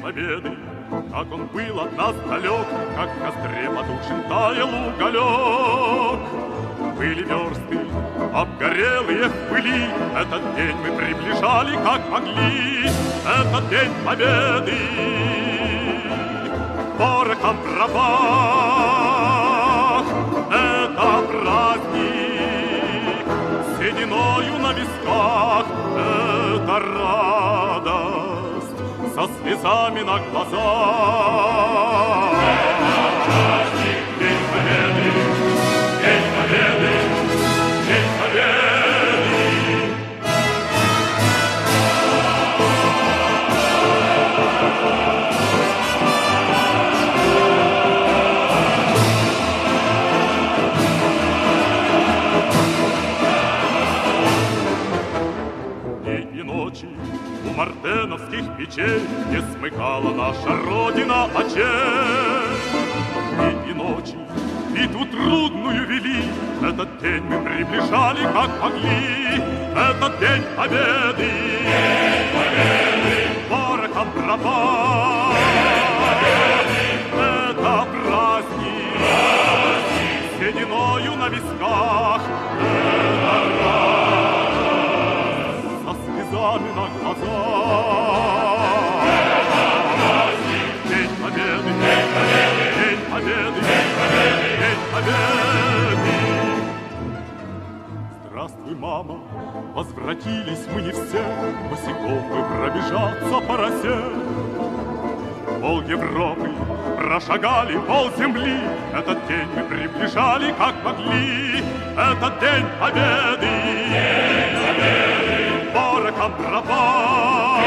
Победы, как он был от нас далек, как в костре потухшем таял уголек. Были версты, обгорелые в пыли, этот день мы приближали, как могли, этот день Победы. Порохом пропах, это праздник, сединою на висках, это радость со слезами на глазах. Это праздник, День Победы, День Победы, День Победы. Дни и ночи у мартеновских печей не смыкала наша Родина очей. Дни и ночи битву трудную вели, этот день мы приближали, как могли, этот день Победы. День Победы! Порохом пропах! Это праздник! Праздник! Сединою на висках! Это радость со слезами на глазах! Это праздник! День Победы! День Победы! День Победы! День Победы! День Победы! Здравствуй, мама, возвратились мы не все, босиком бы пробежаться по росе. Пол Европы прошагали, пол земли, этот день мы приближали, как могли, этот день Победы. День Победы! Порохом пропах!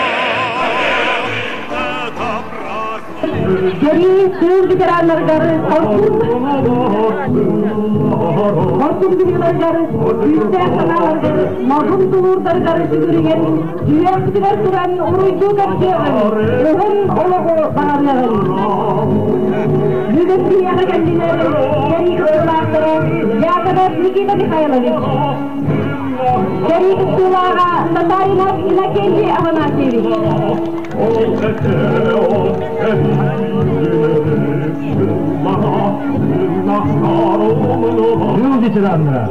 Это праздник! Сэрии тыыл ветераннарыгар хорсун быһыыларыгар, күүстээх санааларыгар, модун тулуурдарыгар сүгүрүйэн, сүһүөхпүтүгэр туран уруйдуу көрсүөҕүҥ, уһун олоҕу баҕарыаҕыҥ. Бүгүн биһиэхэ кэллилэр сэрии кыттыылаахтара Яковлев Никита Михайлович, сэрии кыттыылааҕа Татаринов Иннокентий Афанасьевич, Тыыл ветераннара!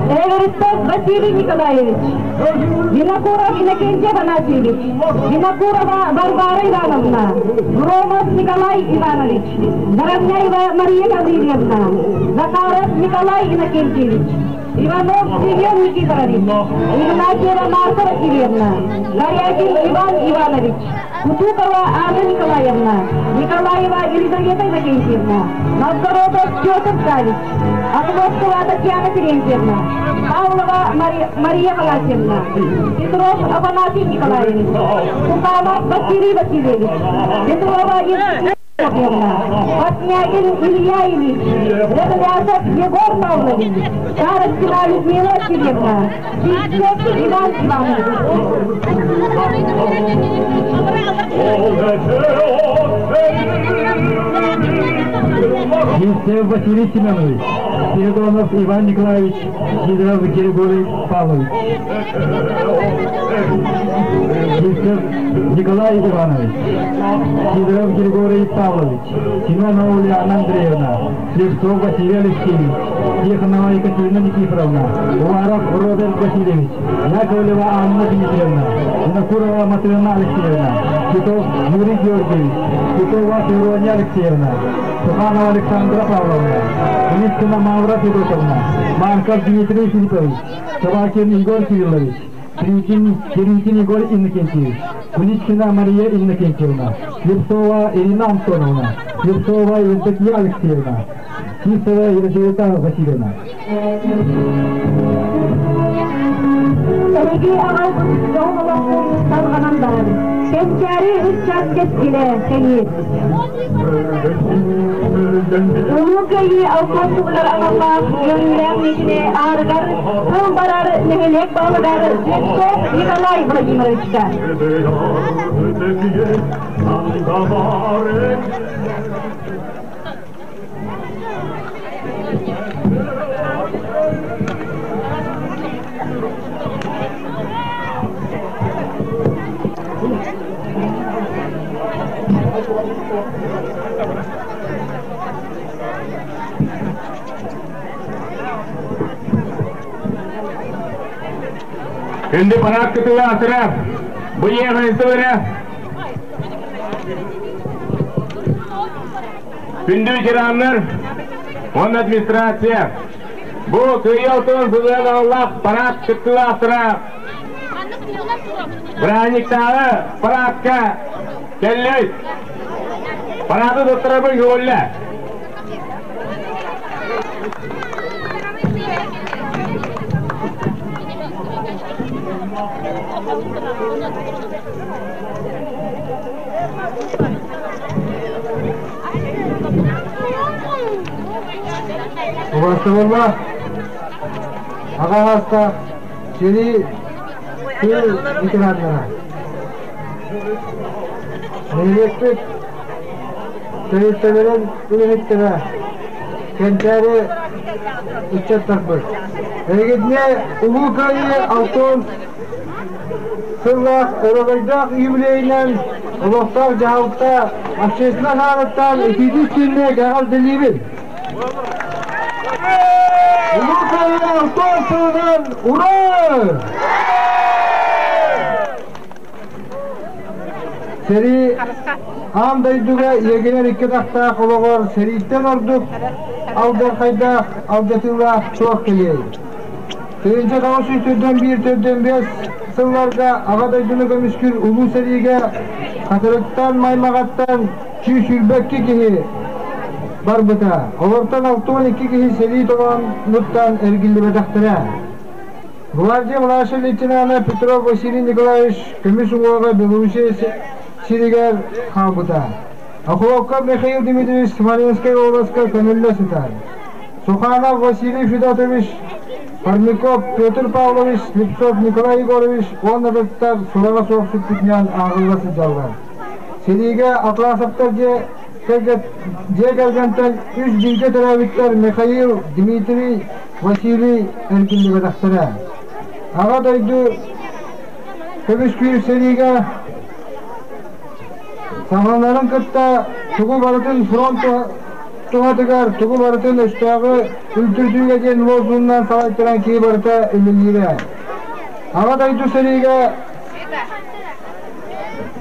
Эверстов Василий Николаевич, Винокуров Иннокентий Афанасьевич, Винокурова Варвара Ивановна, Громов Николай Иванович, Заровняева Мария Гаврильевна, Захаров Николай Иннокентьевич, Иванов Семен Никифорович, Игнатьева Марта Васильевна, Горякин Иван Иванович, Кутукова Анна Николаевна, Николаева Елизавета Иннокентьевна, Новгородов Петр Савич, Орловского Татьяна Терентьевна, Павлова Мария Афанасьевна, Петров Афанасий Николаевич, Суханов Василий Васильевич, Петрова Евгения Портнягин Илья Ильич, Рядовязов Егор Павлович, Старостина Людмила Васильевна, Сивцев Иван Иванович. Сивцев Василий Семенович, Спиридонов Иван Николаевич, Сидоров Григорий Павлович. Сивцев Николай Иванович, Сидоров Григорий Павлович, Семенова Ульяна Андреевна, Слепцов Василий Алексеевич, Тихонова Екатерина Никифоровна, Уваров Роберт Васильевич, Яковлева Анна Дмитриевна, Винокурова Матрена Алексеевна, Титов Юрий Георгиевич, Титова Феврония Алексеевна, Суханова Александра Павловна, Лискина Мавра Федотовна, Марков Дмитрий Филиппович, Собакин Егор Кириллович, Кирюкин Егор Иннокентьевич, Куличкина Мария Иннокентьевна, Слепцова Ирина Антоновна, Слепцова Евдокия Алексеевна, Сисова Елизавета Васильевна. Эһиги аҕалбыт дьоһун олоххут салҕанан барар. Кэнчээри ыччат кэскилэ кэҥиир. Улуу Кыайыы алтан сылыгар аналлаах үөрүүлээх миитини аарыгар тыл барар нэһилиэк баһылыгар Слепцов Николай Владимировичка. Күндү парад кытылаатыра, бу иэҕэйсэлэрэ Күндү ветераннар уонна администрация, бу Кыайыы алтын сылыан аналлаах парад кыттыылаахтара бырааһынньыктааҕы парадка кэллибит. Парады туттарабын көҕүллэ. Убастабыллаах аҕа саастаах сэрии тыыл ветераннара! Нэһилиэкпит тэрилтэлэрин үлэһиттэрэ, кэнчээри ыччаттарбыт! Эһигитини Улуу Кыайыы алтан сыллаах өрөгөйдөөх юбилейынан олохтоох дьаһалта общественнай саалыттан итиитик-истиҥник эҕэрдэлиибин! Улуу Кыайыы алтан сылынан ура! Сэрии аан дойдуга иэгинэр икки атахтаах олоҕор сэрииттэн ордук алдьархайдаах, алдьатыылаах суох кэлиэй. 1941-45 сылларга Аҕа дойдуну көмүскүүр Улуу сэриигэ Хатырыктан, Маймаҕаттан 122 киһи барбыта. Олортон 62 киһи сэрии толоонуттан эргиллибэтэхтэрэ. Гвардия младшай лейтенана Петров Василий Николаевич көмүс уҥуоҕа Белоруссия сиригэр хаалбыта. Охлопков Михаил Дмитриевич Смоленскай уобаласка көмүллэ сытар. Суханов Василий Федотович, Парников Петр Павлович, Слепцов Николай Егорович уонна атыттар сураҕа суох сүппүтүнэн ааҕылла сылдьаллар. Сэриигэ Атласовтар дьиэ дьиэ кэргэнтэн үс бииргэ төрөөбүттэр Михаил, Дмитрий, Василий эргиллибэтэхтэрэ. Аҕа дойду көмүскүүр сэриигэ саҥаларын кытта тугу барытын фронт туһатыгар тугу барытын өстөөҕү үлтүрдүүгэ диэн лозунунан салайтаран киһи барыта үлэлиирэ. Аҕа дойду сэриигэ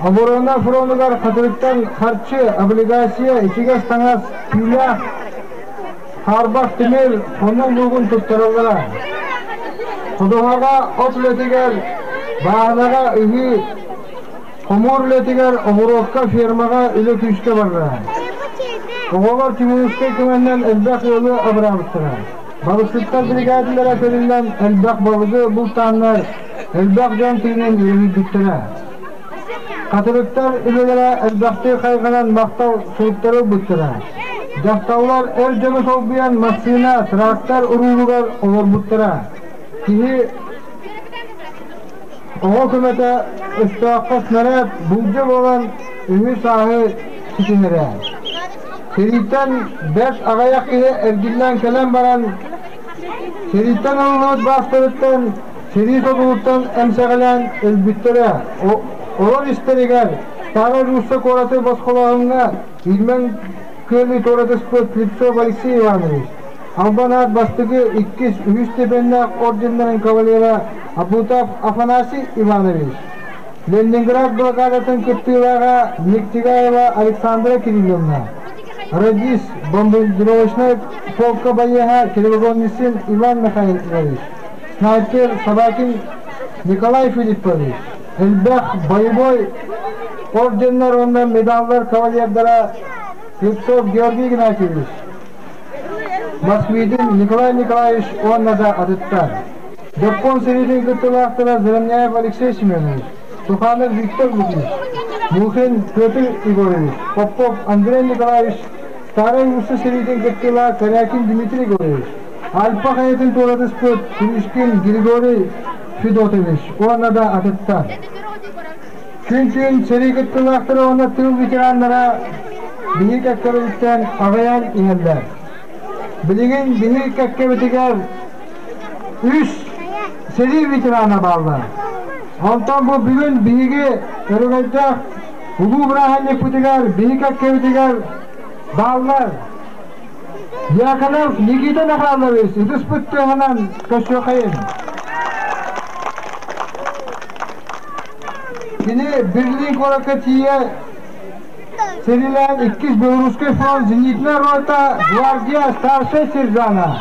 оборона фронугар хатырыктан харчы, облигация, ичигэс таҥас, түүлээх, хаарбах тимир, хонуу луугун туттараллара. Ходуһаҕа от үлэтигэр, бааһынаҕа ыһыы, Хомуур үлэтигэр оҕуруокка, фермаҕа үлэ күүскэ барара. Оҕолор Тимуровскай көмөннөн элбэх ыалы абыраабыттара. Балыксыттар бригадалара тэриллэн элбэх балыгы бултааннар, элбэх дьон тыынын үөрүйбүттэрэ. Хатырыктар үлэлэрэ элбэхтик хайҕанан махтал суруктары ылбыттара. Дьахталлар эр дьону солбуйан массыына, трактор уруулугар олорбуттара. Киһи Оҕо көмөтө өстөөххө снаряд булдьа буолан үһү-сааһы ситиһэрэ. Сэрииттэн бэрт аҕыйах киһи эргиллэн кэлэн баран, сэрииттэн ылыллыбыт баастарыттан, сэрии содулуттан эмсэҕэлээн өлбүттэрэ. Олор истэригэр Старай Русса куораты босхолооһуҥҥа Ильмень күөлү туоратыспыт Слепцов Алексей Иванович, Албан аат бастакы, иккис, үһүс степеннээх орденнарын кавалера Абутов Афанасий Иванович, Ленинград блокадатын кыттыылааҕа Нектигаева Александра Кирилловна, радист, бомбардировочнай полка байыаһа Кривогорницын Иван Михайлович, снайпер Собакин Николай Филиппович, элбэх боевой орденнар уонна медаллар кавалердара Слепцов Георгий Игнатьевич, Москвитин Николай Николаевич уонна да атыттар. Дьоппуон сэриитин кыттыылаахтара Заровняев Алексей Семенович, Суханов Виктор Лукич, Мухин Петр Егорович, Попов Андрей Николаевич, Старай Русса сэриитин кыттыылаах Корякин Дмитрий Егорович, Альпа хайатын туоратыспыт Куришкин Григорий Федотович уонна да атыттар. Күн-түүн сэрии кыттыылаахтара уонна тыыл ветераннара биһи кэккэбититтэн аҕыйаан иһэллэр. Билигин биһи кэккэбитигэр үс сэрии ветерана бааллар. Онтон бу бүгүн биһиги өрөгөйдөөх улуу бырааһынньыкпытыгар биһи кэккэбитигэр бааллар. Дьяконов Никита Михайлович ытыспыт тыаһынан көрсүөххэйин. Кини Берлин куоракка тиийэ сэриилээн иккис Белорусскай фронт зенитнай рота гвардия старшай сержана.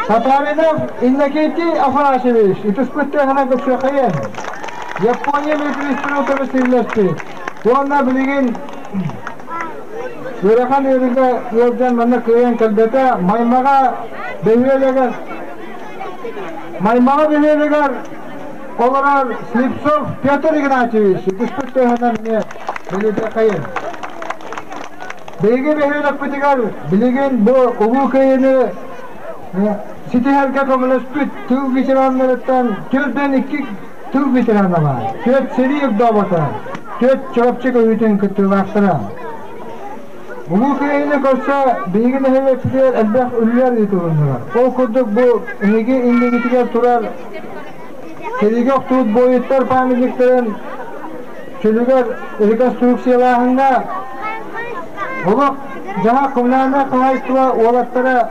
Татаринов Иннокентий Афанасьевич ытыспыт тыаһынан көрсүөххэйин. Япония милитаристарын утары сэриилэспит. Уонна билигин ыарахан ыарыыга ыалдьан манна кыайан кэлбэтэ. Маймаҕа бөһүөлэгэр Маймаҕа бөһүөлэгэр олорор Слепцов Петр Игнатьевич ытыспыт тыаһынан эмиэ бэлиэтиэххэйин. Биһиги бөһүөлэкпитигэр билигин бу Улуу Кыайыыны ситиһэргэ көмөлөспүт тыыл ветераннарыттан төрдөн икки тыл ветерана баар. Түөрт сэрии огдообота, түөрт Чурапчы көһүүтүн кыттыылаахтара. Улуу Кыайыыны көрсө биһиги нэһилиэкпитигэр элбэх үлэлэр ыытылыннылар. Ол курдук бу эһиги иннигитигэр турар сэриигэ охтубут буойуттар памятниктарын чөлүгэр реконструкциялааһыҥҥа олох дьаһах коммунальнай хаһаайыстыба уолаттара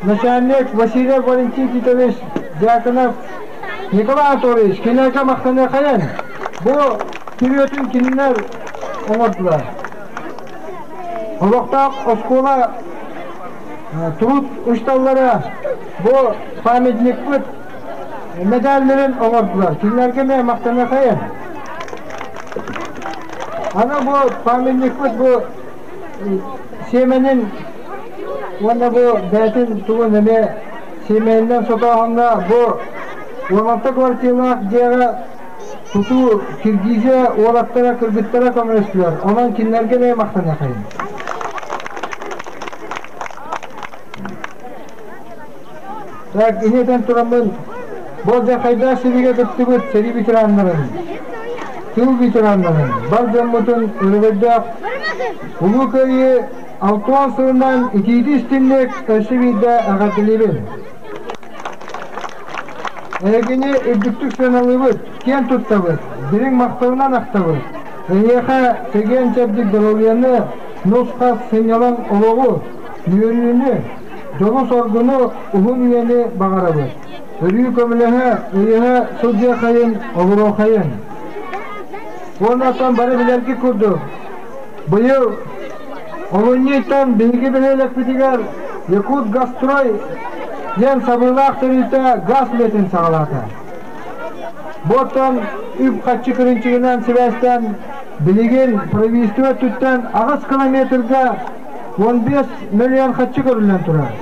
начальник Василий Валентин Титович Дьяконов Николай Анатольевич кинилэргэ махтаныахайын. Бу күрүөтүн кинилэр оҥордулар. Олохтоох оскуола труд учууталлара бу памятникпыт медалларын оҥордулар. Кинилэргэ эмиэ махтаныахайын. Аны бу памятникпыт бу сиэмэнин уонна бу бэйэтин тугун эмиэ сиэмэнинэн сотооһуҥҥа бу 16 квартиралаах дьиэҕэ тутуу Киргизия уолаттара, кыргыттара көмөлөстүлэр. Онон кинилэргэ эмиэ махтаныахайын. Так, ини этэн тураммын, бу алдьархайдаах сэриигэ кыттыбыт сэрии ветераннарын, тыыл ветераннарын, бар дьоммутун өрөгөйдөөх Улуу Кыайыы 60 сылынан итиити истинник өссө биирдэ эҕэрдэлиибин. Эһигини үрдүктүк сыаналыыбыт, киэн туттабыт, дириҥ махталынан ахтабыт. Эһиэхэ чэгиэн-чэбдик доруобуйаны, нус-хас сынньалаҥ олоҕу, үөрүүнү, дьолу-соргуну, уһун үйэни баҕарабыт. Өрүү көмөлөһө, өйөһө сылдьыаххайын, олоруоххайын. Уонна оттон бары билэргит курдук, быйыл олунньуйтан биһиги бөһүөлэкпитигэр Якут Гастрой диэн сабыылаах тэрилтэ газ үлэтин саҕалаата. Бу оттон үп-харчы кырыымчыгынан сибээстээн билигин правительство өттүттэн 8 километрга 15 миллион харчы көрүллэн турар.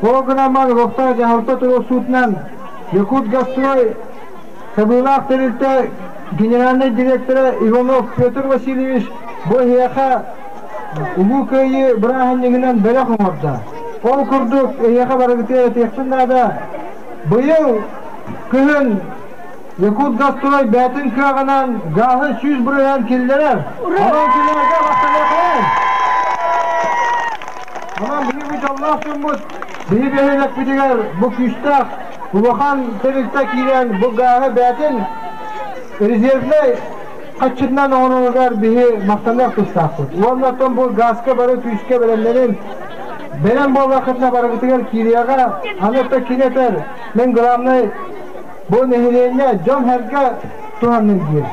Ол гынан олохтоох дьаһалта туруорсуутунан Якут Гастрой сабыылаах тэрилтэ генеральнай директора Иванов Петр Васильевич бу эһиэхэ Улуу Кыайыы бырааһынньыгынан бэлэх оҥордо. Ол курдук эһиэхэ барыгытыгар этиэхпин наада. Быйыл кыһын Якут Гастрой бэйэтин кыаҕынан гааһы 100% киллэрэр. Онон кинилэргэ махтаныахайын. Онон биһиги дьоллоох дьоммут, биһи бөһүөлэкпитигэр бу күүстээх улахан тэрилтэ киирэн бу гааһы бэйэтин резервнэй хаччытынан оҥороругар биһи махтаныах тустаахпыт. Уонна оттон бу гааска бары күүскэ бэлэмнэнин, бэлэм буоллаххытына барыгытыгар киириэҕэ. Аны оттон кини этэр, мин главный бу нэһилиэнньэ дьон-сэргэ туһаннын диир.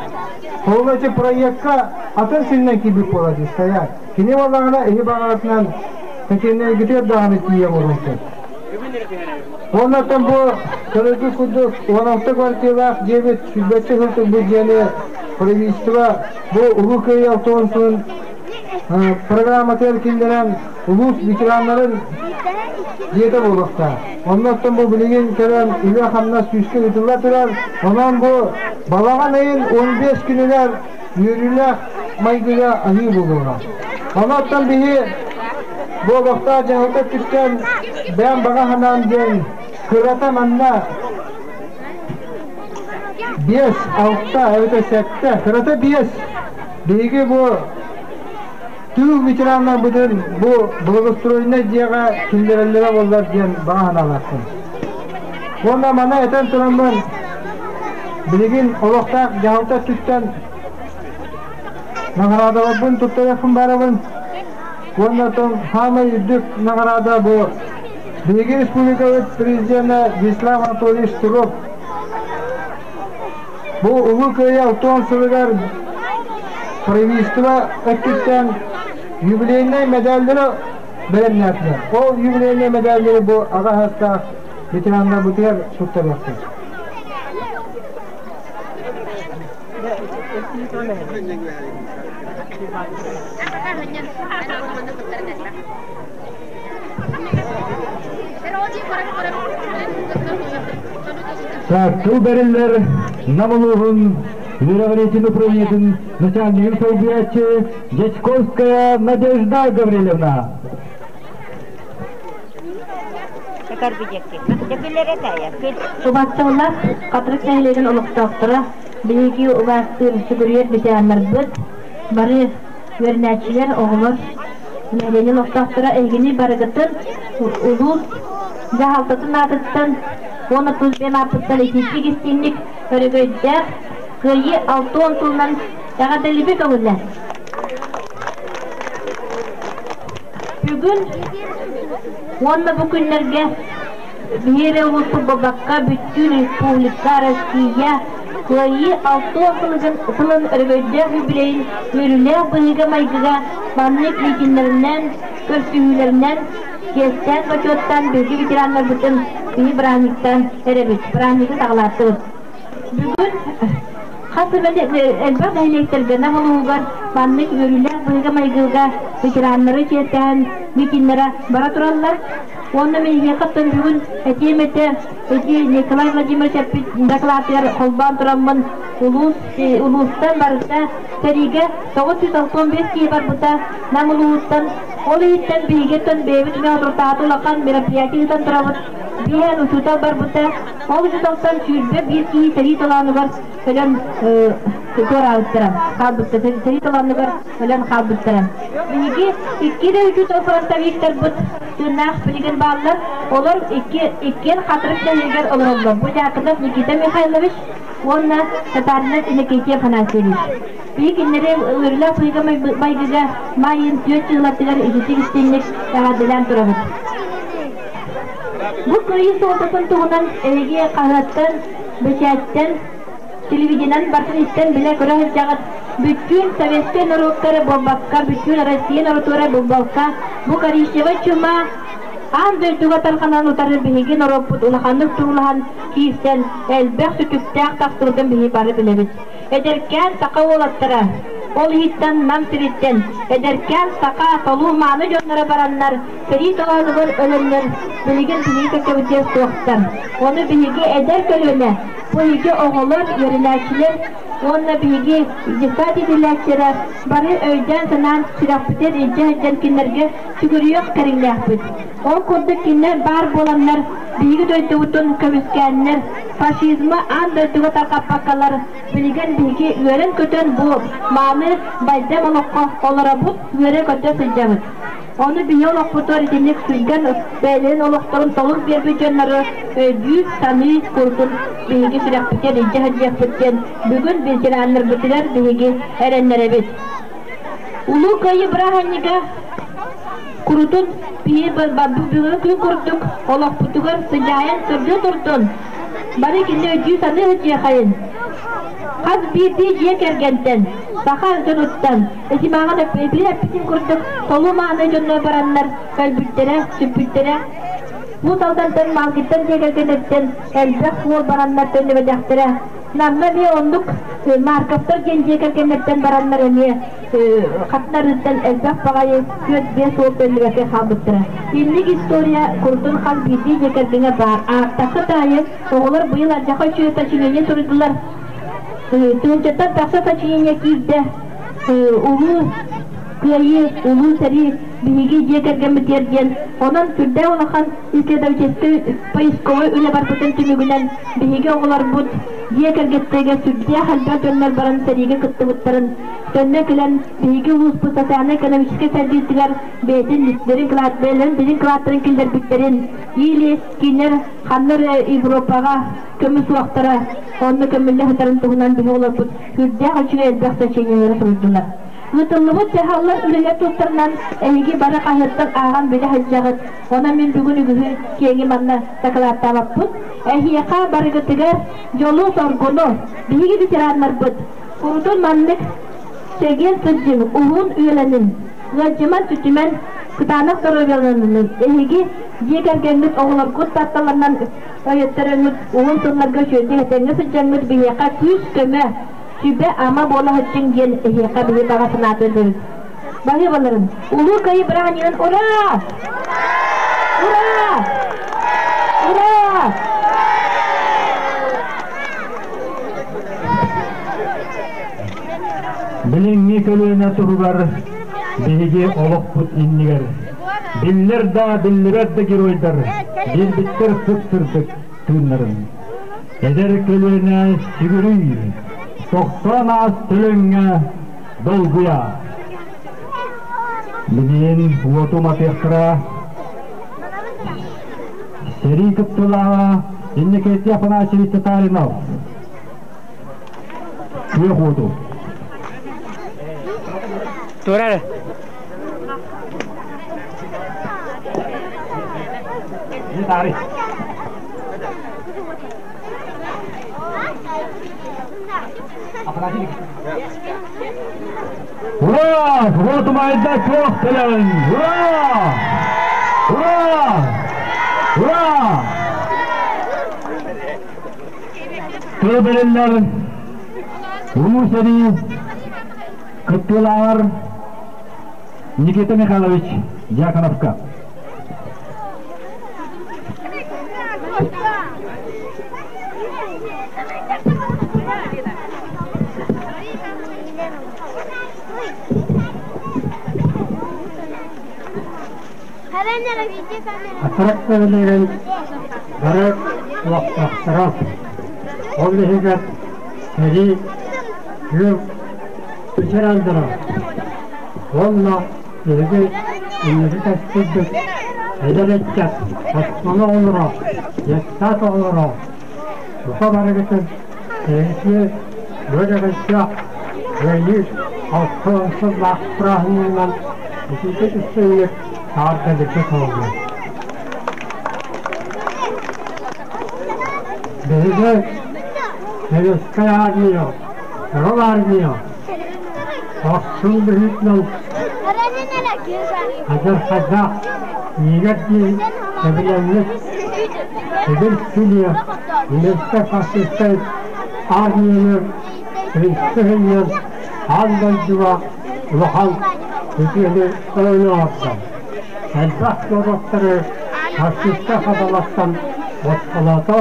Холобур ити проекка атын сиринэн киирбит буолар дии стоят. Кини буоллаҕына иһи баҕаратынан Пекиннэргитигэр даҕаны тиийэ олорон сөп. Уонна оттон бу көрөргүт курдук 16 квартиралаах дьиэбит сүүрбэччэ сыл турбут дьиэни правительство бу Улуу Кыайыы 60 сылын программатыгар киллэрэн улуус ветераннарын дьиэтэ буолуохтаах. Оннуттан бу билигин кэлэн үлэ-хамнас күүскэ ыытылла турар. Онон бу балаҕан ыйын 15 күнүгэр үөрүүлээх майгыга аһыы буолуоҕа. Онуттан биһи бу олохтоох дьаһалта өттүттэн бэйэм баҕа санаам диэн кырата манна биэс, алта эбэтэр сэттэ, кырата биэс биһиги бу тыыл ветераннарбытын бу благоустроеннай дьиэҕэ киллэрэллэрэ буоллар диэн баҕа санаалаахпын. Уонна маны этэн тураммын билигин олохтоох дьаһалта өттүттэн наҕараадаларбын туттарыахпын баарабын. Уонна оттон саамай үрдүк наҕараада бу биһиги республикабыт президенэ Вячеслав Анатольевич Штыров бу Улуу Кыайыы 60 сылыгар правительство өттүттэн юбилейнай медаллары бэлэмнээтилэр. Ол юбилейнай медаллары бу аҕа саастаах ветераннарбытыгар туттарыахпыт. Тыл бэриллэр Нам улууһун үөрэҕириитин управлениетын начальнигын солбуйааччы Дьячковская Надежда Гаврильевна. Убастабыллаах Хатырык нэһилиэгин олохтоохторо, биһиги убаастыыр сүгүрүйэр ветераннарбыт, бары үөрэнээччилэр, оҕолор, нэһилиэнньэ олохтоохторо эһигини барыгытын улуус дьаһалтатын аатыттан уонна тус бэйэм ааппыттан итиитик истиҥник өрөгөйдөөх Кыайыы 60 сылынан эҕэрдэлиибит көҥүллэ! Бүгүн уонна бу күннэргэ биһиги эрэ улууспут буолбакка, бүттүүн республика, Россия Кыайыы 60 сылын өрөгөйдөөх юбилейын үөрүүлээх быһыыга-майгыга маннык митиннэринэн, көрсүһүүлэринэн чиэстээн-бочуоттаан биһиги ветераннарбытын биһи бырааһынньыктаан эрэбит, бырааһынньыгы саҕалаатыбыт. Бүгүн хас элбэх нэһилиэктэргэ Нам улууһугар маннык үөрүүлээх быһыыга-майгыга ветераннары чиэстээн митиннэрэ бара тураллар. Уонна миэхэттэн бүгүн этиэм этэ, ити Николай Владимирович эппит дакылаатыгар холбоон тураммын улуус улуустан барыта сэриигэ 965 киһи барбыта Нам улууһуттан. Ол иһиттэн биһигиттэн бэйэбит меотуртааты улахан мероприятие ыытан турабыт. Биһиэн учуутал барбыта. Ол учууталтан 21 киһи сэрии толоонугар өлөн туораабыттара, хаалбыттара, сэрии толоонугар өлөн хаалбыттара. Биһиги икки да учуутал фронтовиктарбыт тыыннаах билигин бааллар. Олор икки иккиэн Хатырык нэһилиэгэр олороллор. Бу Дьяконов Никита Михайлович уонна Татаринов Иннокентий Афанасьевич. Биһи кинилэри үөрүүлээх быһыыга майгыга маайын түөрт чыһылатыгар ититик истиҥник эҕэрдэлээн турабыт. Бу кыайыы суолтатын туһунан эһиги хаһыаттан, бэчээттэн, телевидениенэн барытын истэн билэ-көрө сылдьаҕыт. Бүттүүн советскай норуоттары буолбакка, бүттүүн Россия норуоттара буолбакка, бу коричневай чума аан дойдуга тарҕанан утары биһиги норуоппут улаханнык туруулаһан киирсэн, элбэх сүтүктээх тахсыбытын биһиги бары билэбит. Эдэркээн саха уолаттара, ол иһиттэн Нам сириттэн, эдэркээн саха толуу мааны дьонноро бараннар, сэрии толоонугар өлөннөр, билигин биһиги кэккэбитигэр суохтар. Ону биһиги эдэр көлүөнэ, бу биһиги оҕолор, үөрэнээччилэр уонна биһиги детсад иитиллээччилэрэ бары өйдөөн-санаан сүрэхпитин илдьэ сылдьан кинилэргэ сүгүрүйүөх кэриҥнээхпит. Ол курдук кинилэр баар буоланнар, биһиги дойдубутун көмүскээннэр, фашизмы аан дойдуга тарҕаппаккалар, билигин биһиги үөрэн-көтөн бу мааны байдам олоххо олоробут, үөрэ-көтө сылдьабыт. Ону биһи олохпутугар итинник сүргэн бэйэлэрин олохторун толук биэрбит дьоннору өйдүү, саныы курдук биһиги сүрэхпитигэр илдьэ сылдьыахпыт диэн бүгүн ветераннарбытыгар биһиги эрэннэрэбит. Улуу Кыайыы бырааһынньыга курутун биһи бүгүҥҥү күн курдук олохпутугар сыдьаайан сырдыы турдун, бары кини өйдүү-саныы сылдьыахайын. Хас биирдии дьиэ кэргэнтэн, саха дьонуттан, Итимаҕын эппитин эппитин курдук толуу мааны дьонно бараннар өлбүттэрэ, сүппүттэрэ. Уус Алдантан Маалгыттан дьиэ кэргэнниттэн элбэх уол бараннар төннүбэтэхтэрэ. Намна эмиэ оннук Марковтар диэн дьиэ кэргэннэртэн бараннар эмиэ хатынарыттан элбэх баҕайы 4-5 уол төннүбэккэ хаалбыттара. Инник история курдун хас биирдии дьиэ кэргэҥҥэ баар. Ааттаххыт аайы оҕолор быйыл алдьархай үчүгэй сочинение суруйдулар. Тыһыынчаттан тахса сочинение киирдэ. Улуу Кыайыы, Улуу сэрии биһиги дьиэ кэргэммитигэр диэн. Онон сүрдээх улахан исследовательскай поисковай үлэ барбытын түмүгүнэн биһиги оҕолорбут дьиэ кэргэттэригэр сүрдээх элбэх дьоннор баран сэриигэ кыттыбыттарын, төннө кэлэн биһиги улууспут социальнай-экономическай сайдыытыгар бэйэтин бэйэлэрин бэйэлэрин кылааттарын киллэрбиттэрин, или кинилэр ханна эрэ Европаҕа көмүс уохтара онно көмүллэ сытарын туһунан биһи оҕолорбут сүрдээх үчүгэй элбэх сочинениелары суруйдулар. Ыытыллыбыт дьаһаллар үлэлэр тустарынан эһиги бары хаһыаттан ааҕан билэ сылдьаҕыт. Онон мин бүгүн үгүһү киэҥи манна дакылааттаабаппын. Эһиэхэ барыгытыгар дьолу-соргуну, биһиги ветераннарбыт курутун маннык чэгиэн сылдьыҥ, уһун үйэлэнин, ыалдьыман-сүтүмэн, кытаанах доруобуйаланын, эһиги дьиэ кэргэҥҥит оҕолоргут тапталларынан өйөттөрөҥҥүт уһун сылларга үчүгэйдик этэҥҥэ сылдьаҥҥыт биһиэхэ күүс-көмө, сүбэ-ама буола сылдьыҥ диэн эһиэхэ биһи баҕа санаатын этэбит. Баһыыбаларын, Улуу Кыайыы бырааһынньыгын ура! Ура! Ура! Билиҥҥи көлүөнэ туһугар биһиги олохпут иннигэр биллэр да биллибэт да геройдар биэрбиттэр сып-сырдык тыыннарын. Эдэр көлүөнэ сүгүрүй, тохтоон аас төлөҥҥө долгуйа. Билигин уоту уматыахтара сэрии кыттыылааҕа Иннокентий Афанасьевич Татаринов. Күөх уоту. Турар. Ура! Вот майда күөх төлөн! Ура! Ура! Ура! Тыл бэриллэр Улуу сэрии кыттыылааҕар Никита Михайлович Дьяконовка. Атырак нэһилиэгин бары олохтоохторо, ол иһигэр сэрии күөх ветераннара уонна биһиги инники кэскилбит эдэр ыччат оскуола оҕолоро, детсад оҕолоро бука барыгытын эһиги үөрэҕирдээх Кыайыы 60 сыллаах бырааһынньыгынан итиитик истиҥник эҕэрдэлииргэ холоннум. Биһиги Советскай армия, Кыһыл армия хорсун быһыытынан адьырҕайдаах иигэр диэри сэбилэммит эдэр килиэ немецкэй фашистскай армияны Иккиһинэн, аан дойдуга улахан үтүөнү оҥордо. Элбэх куораттары фашистар хабалаттан босхолоото,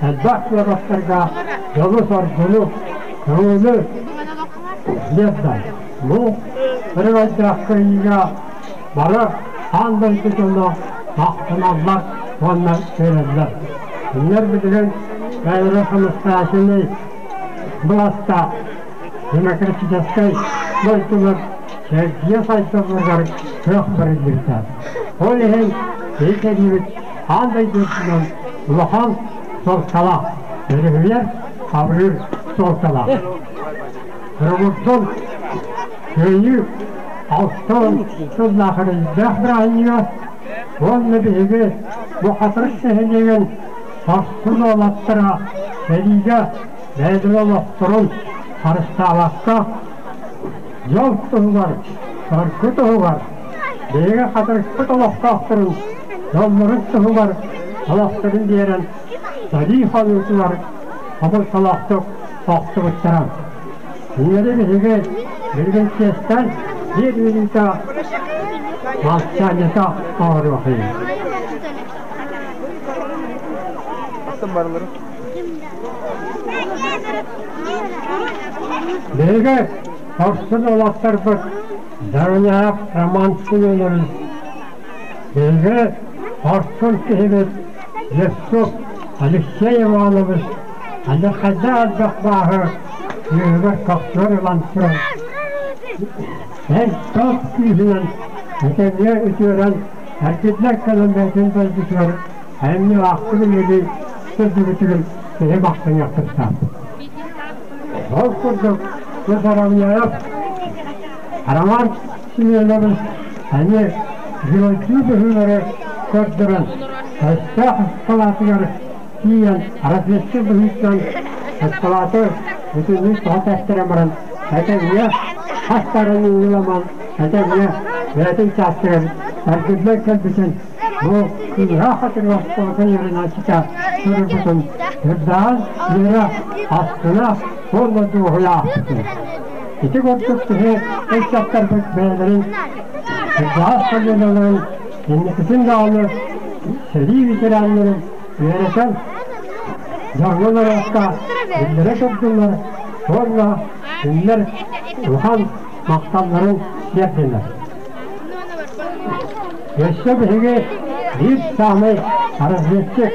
элбэх куораттарга дьолу-соргуну, көҥүлү биэрдэ. Бу өрөгөйдөөх кыайыыга бары аан дойду дьоно махтаналлар уонна үөрэллэр. Кинилэр билигин бэйэлэрэ самостоятельнай былаастаах демократическай дойдулар сэргийэ сайдалларыгар кыах бэриллибитэ. Ол иһин киһи кэлиибит аан дойду үрдүнэн улахан суолталаах, өрүһүйэр, абырыыр суолталаах. Туругурдун Кыайыы 60 сыллаах эрэйдээх бырааһынньыга уонна биһиги бу Хатырык нэһилиэгин Сарсын уолаттара сэриигэ бэйэлэрин олохторун харыстаабакка, дьол туһугар, соргу туһугар, биһиги хатырыкпыт олохтоохторун дьоллорун туһугар олохторун биэрэн сэрии хонуутугар хомолтолоохтук охтубуттара. Кинилэри биһиги билигин чиэстээн биир мүнүүтэ молчаниета оҥоруохайын. Биһиги хорсун уолаттарбыт Заруняев Роман Семенович, биһиги хорсун киһибит Левцов Алексей Иванович алдьархайдаах элбэх бааһы түөһүгэр көхсүгэр ылан туран, эн-топ күүһүнэн этэҥҥэ үтүөрэн эргиллэр кэлэн бэйэтин дойдутугар айымньылаахтык үлэлии сылдьыбытыгар киһи махтаныах тустаах. Ол курдук бу Заровняев Роман Семенович эмиэ геройдуу быһыылары көрдөрөн, өстөөх ыскалаатыгар тиийэн разведчик быһыытынан ыскалааты бүтүннүү тоҕо тэптэрэн баран этэҥҥэ хастарын ыламан этэҥҥэ бэйэтин чаастыгар эргиллэн кэлбитин бу кыыһа хатыры оскуолатын үөрэнээччитэ суруйбутун үрдээн үөрэ астына уонна дуоһуйа аахпытым. Ити курдук киһи ыччаттарбыт бэйэлэрин кырдьаҕас көлүөнэлэрин инникитин даҕаны сэрии ветераннарын үөрэтэн дьоҥҥо норуокка биллэрэ турдуннар уонна кинилэр улахан махталларын тиэрдиннэр. Өссө биһиги биир саамай разведчик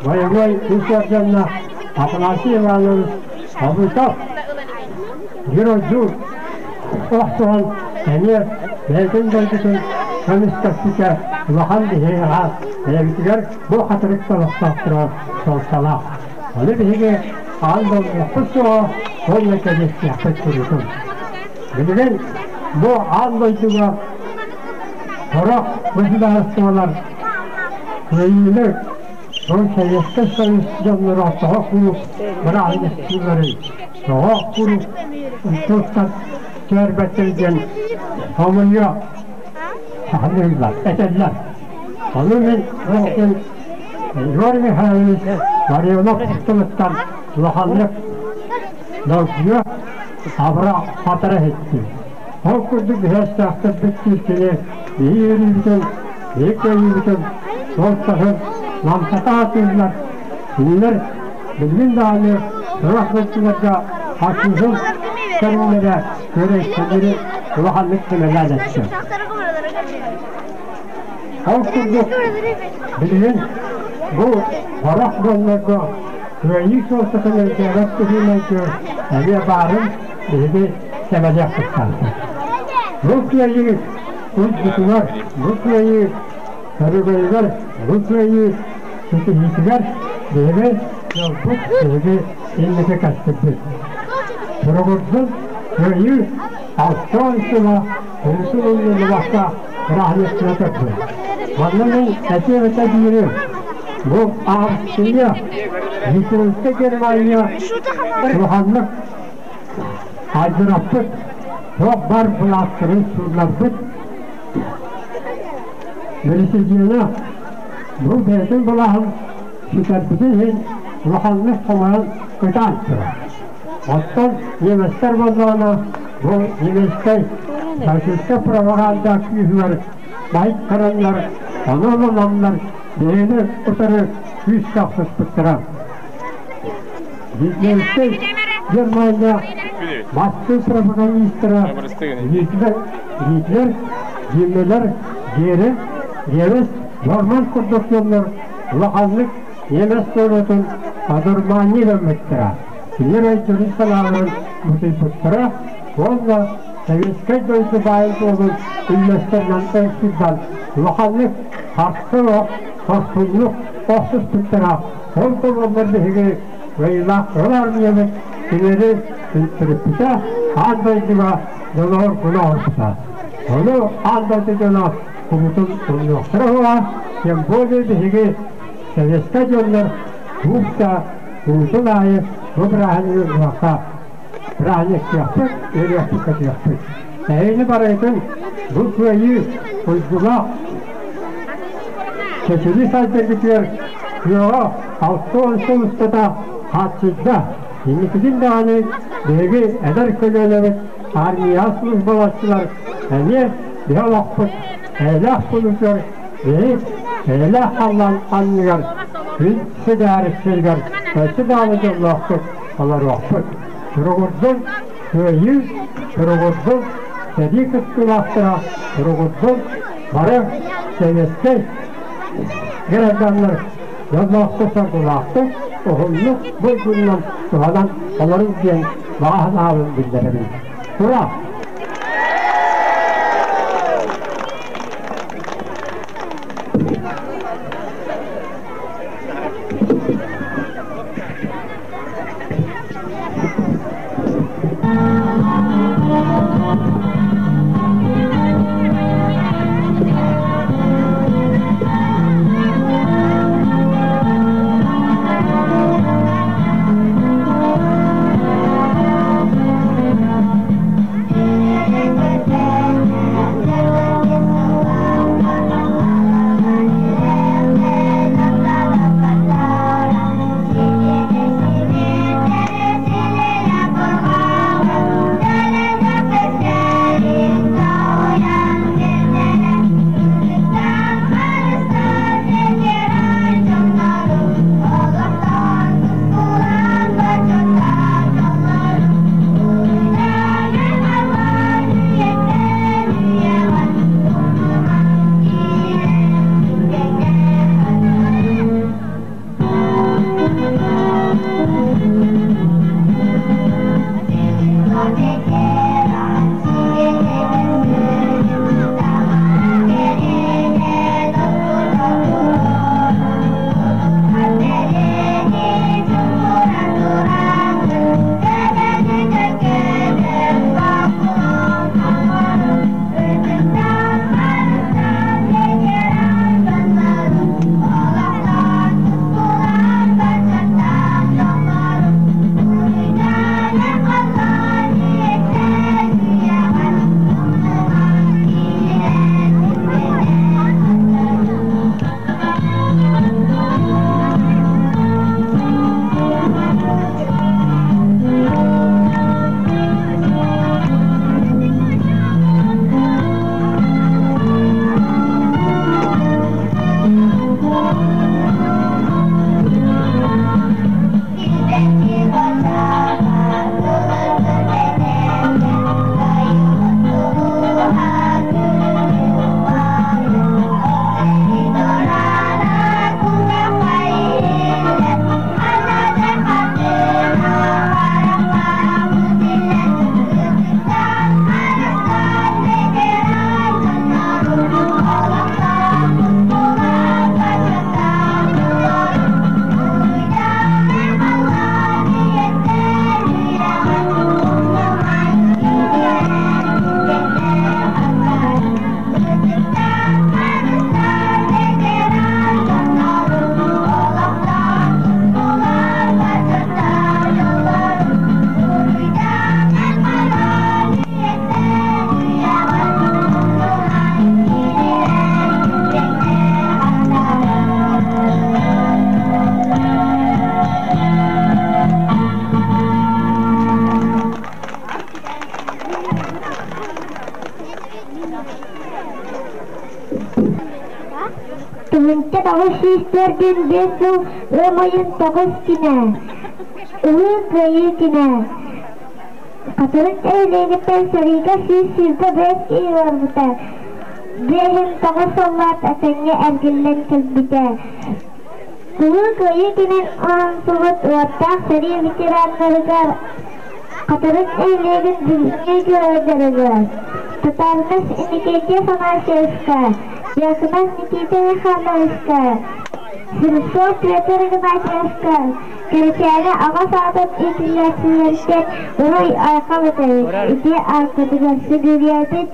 бойобуой үс орденнаах Афанасий Иванович Обутов геройдуу охсуһан эмиэ бэйэтин дойдутун көмүскэспитэ улахан биһиэхэ бэйэбитигэр бу хатырыкта олохтоохторо суолталаах. Ону биһиги аан дойдубут суоҕа уонна кэбиэстиэхпит курутун. Билигин бу аан дойдуга сорох государстволар кыайыыны Ол Советскай Союз дьонноро тоҕо куруук бырааһынньыктыылларый, тоҕо куруук туттар түһэрбэттэр диэн хомуйуо саныыллар, этэллэр. Ону мин ол Егор Михайлович Ларионов тылыттан улаханнык долгуйа, абыра хатара иһиттим. Ол курдук биһиэстээхтэрбит киирсини биһи үөрүүбүтүн, биһи кыайыыбытын суолтатын намтата сатыыллар. Кинилэр билигин даҕаны сорох дойдуларга фашизм көрүҥнэрэ көрө-истэлэри улаханнык сэмэлээн эттэ. Ол курдук билигин бу сорох дьоннорго кыайыы суолтатын өйдөөбөт быһыыларга эмиэ баарын биһиги сэмэлиэх тустаахпыт. Бу кыайыы уйгутугар, бу кыайыы өрөгөйүгэр, бу кыайыы ситиһиитигэр биһиги дьолбут, биһиги инники кэскилбит. Туругурдун кыайыы 60 сыла урутун умнуллубакка бырааһынньыктыы турдун. Манна мин этиэм этэ биири, бу Австрия, Гитлерскэй Германия улаханнык Айдыраппыт, туох баар былаастарын суулларбыт бэрэсидьиэнэ бу бэйэтин былааһын сүтэрбитин иһин улаханнык хомойон ытаан турар. Оттон немецтэр буоллаҕына бу немецкэй фашистскай пропаганда күүһүгэр байыттараннар, ону ылынаннар бэйэни утары күүскэ охсуспуттара. Гитлерскэй Германия бастыҥ пропагандистара Гитлер, Гитлер, Гиммлер, Геринг, Геббельс, Борман курдук дьоннор улаханнык немец норуотун одурманныы гыммыттара, кинилэр өйдөрүн-санааларын бутуйбуттара уонна советскай дойду баайын-дуолун үллэстэринэн ылсыыллан улаханнык харса суох хорсуннук охсуспуттара. Ол да буоллар биһиги Кыайыылаах Кыһыл Аармыйабыт кинилэри төрүппүтэ, аан дойдуга дьолугар күнэ оҥорбута. Ону аан дойду дьоно куруутун умнуохтара суоҕа, тем более биһиги советскай дьоннор куруук да куруутун аайы бу бырааһынньыгы ылыахха бырааһынньыктыахпыт, үөрүөхпүт-көтүөхпүт. Эһигини барыгытын бу кыайыы уйгулаах чэчирии сайдаргытыгар кыаҕа 60 сыл устата хааччыйда. Инникитин даҕаны биһиги эдэр көлүөнэбит армия службалааччылар эмиэ биһи олохпут эйэлээх кулутугар биһи эйэлээх халлаан анныгар күн сыдаар сиригэр өссө даҕаны дьоллоохтук олоруохпут. Туругурдун кыайыы, туругурдун сэрии кыттыылаахтара, туругурдун бары сэбиэскэй гражданнар дьоллоохтук, соргулаахтык, уһуннук булгуннан туһанан олоруҥ диэн баҕа санаабын биллэрэбин. Ура! Тыһыынча 945 сыл ыам ыйын 9 күнэ, Улуу Кыайыы күнэ. Хатырык нэһилиэгиттэн сэриигэ 125 киһи барбыта, 59 саллаат этэҥҥэ эргиллэн кэлбитэ. Улуу Кыайыы күнүн оҥорсубут уоттаах сэрии ветераннарыгар Хатырык нэһилиэгин бүгүҥҥү геройдарыгар Татаринов Иннокентий Афанасьевичка, Дьяконов Никита Михайловичка, Слепцов Петр Игнатьевичка, Кэрэчээнэ аҕа саатын иитиллээччилэриттэн уруй-айхал этэбит, ити ааккытыгар сүгүрүйэбит.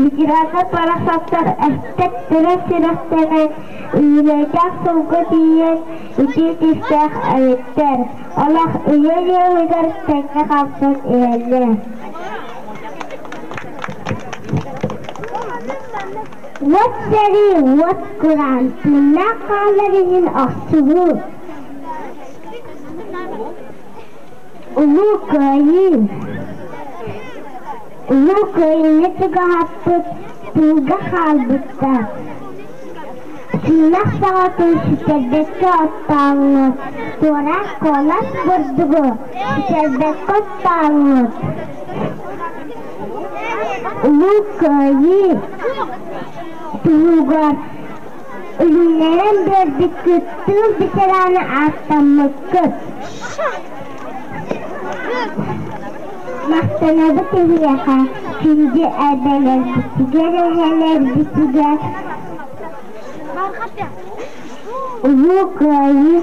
Ветераннар барахсаттар эстэр-төрөр сүрэхтэнэн, үбүлүөйдээх сылга тиийэн үтүө түстээх эбиттэр. Олох үйэ ыалыгар тэҥҥэ хаамсан иһэллэр. Уот сэрии, уот кураан, тыыннаах хаалар иһин охсуһуу. Улуу Кыайыы Улуу Кыайыыны чугаһаппыт тыылга хаалбыттар. Сыылах саҕатын сүтэрбэккэ оттооҥҥут, туораах куолас бурдугу сүтэрбэккэ оттооҥҥут. Улуу Кыайыы туһугар үлүннэрэн биэрбиккит тыыл ветерана ааттаммыккыт. Махтанабыт эһиэхэ, күндү эбэлэрбитигэр, эһэлэрбитигэр Улуу Кыайыы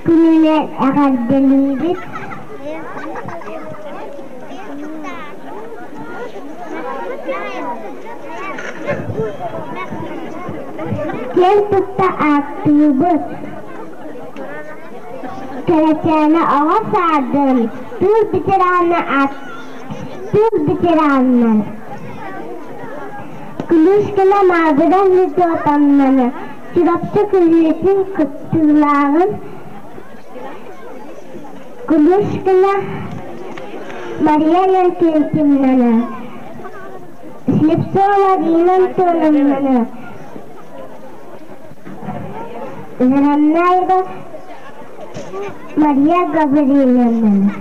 күнүнэн эҕэрдэлиибит! Киэн тутта ааттыыбыт! Кэрэчээнэ оҕо саадын тыыл ветерана тыыл ветераннар Клюшкина Мавра Федотовнаны Чурапчы күлүүтүн кыттыылааҕын Клюшкина Мария Леонтьевнаны Слепцова Рина Антоновнаны Зараннаева Мария Гаврильевнаны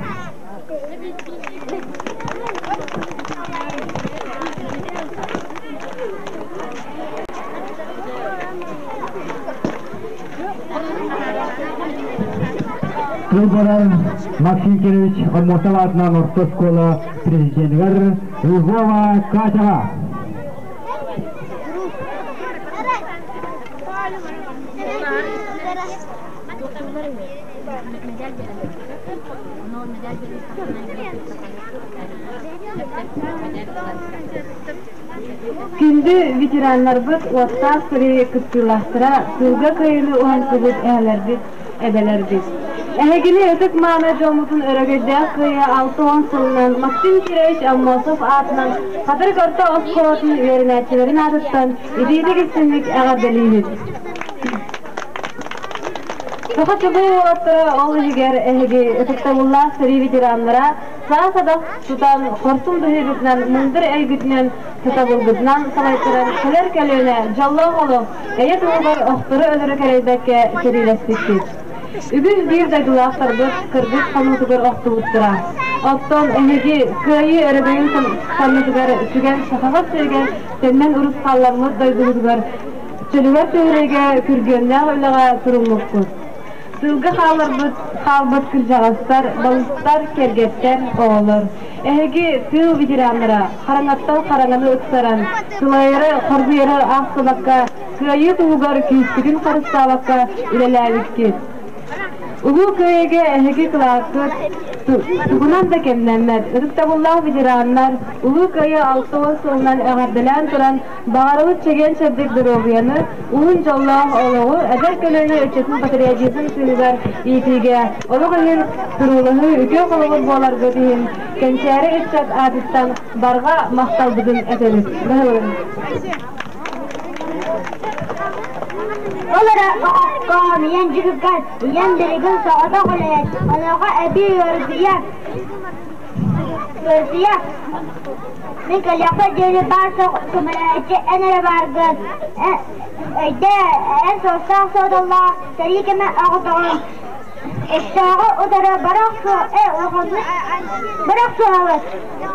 Тыл барар Максим Кирович Аммосов аатынан орто оскуола президенигэр Львова Катяҕа. Күндү ветераннарбыт, уоттаах сэрии кыттыылаахтара, тыылга кыайыыны уһансыбыт эһэлэрбит, эбэлэрбит. Эһигини ытык-мааны дьоммутун өрөгөйдөөх кыайыы 60 сылынан Максим Кирович Аммосов аатынан Хатырык орто оскуолатын үөрэнээччилэрин аатыттан итиитик-истиҥник эҕэрдэлиибит! Саха чулуу уолаттара, ол иһигэр эһиги ытыктабыллаах сэрии ветераннара, саа-садах тутан, хорсун быһыыгытынан, мындыр өйгүтүнэн, сатабылгытынан салайтаран кэлэр көлүөнэ дьоллоох олох, эйэ туһугар охтору өлөрү кэрэйбэккэ сэриилэспиккит. Үгүс биир дойдулаахтарбыт кыргыс хонуутугар охтубуттара. Оттон эһиги Кыайыы өрөгөйүн саннытыгар сүгэн сахаҕа сиригэр төннөн урусхалламмыт дойдугутугар чөлүгэр түһэриигэ күргүөмнээх үлэҕэ туруммуккут. Сылга хааларбыт хаалбыт кырдьаҕастар, балыстар, кэргэттэр, оҕолор. Эһиги тыыл ветераннара хараҥаттан хараҥаны ыксаран, сылайары, хоргуйары аахсыбакка, кыайыы туһугар күүскүтүн харыстаабакка үлэлээбиккит. Улуу Кыайыыга эһиги кылааскыт тугунан да кэмнэммэт. Ытыктабыллаах ветераннар Улуу Кыайыы 60 сылынан эҕэрдэлээн туран, баҕарабыт чэгиэн-чэбдик доруобуйаны, уһун дьоллоох олоҕу, эдэр көлүөнэ ыччатын патриотизм тыыныгар иитиигэ олох иһин туруулаһыы үтүө холобур буоларгыт иһин кэнчээри ыччат аатыттан барҕа махталбытын этэбит. Ол эрэ оҕоккоон ийэн дьүһүгэр, ийэм билигин соҕотох үлэһит, онуоха эбии ыарытыйар, ыарытыйар. Мин кэлиэхпэр диэри баар суох көмөлөһөөччү эн эрэ бааргын. Өйдөө, эн суостаах-суодаллаах сэрии кэмэ оҕотоҕун. Өстөөҕү утары бара охсуһабыт,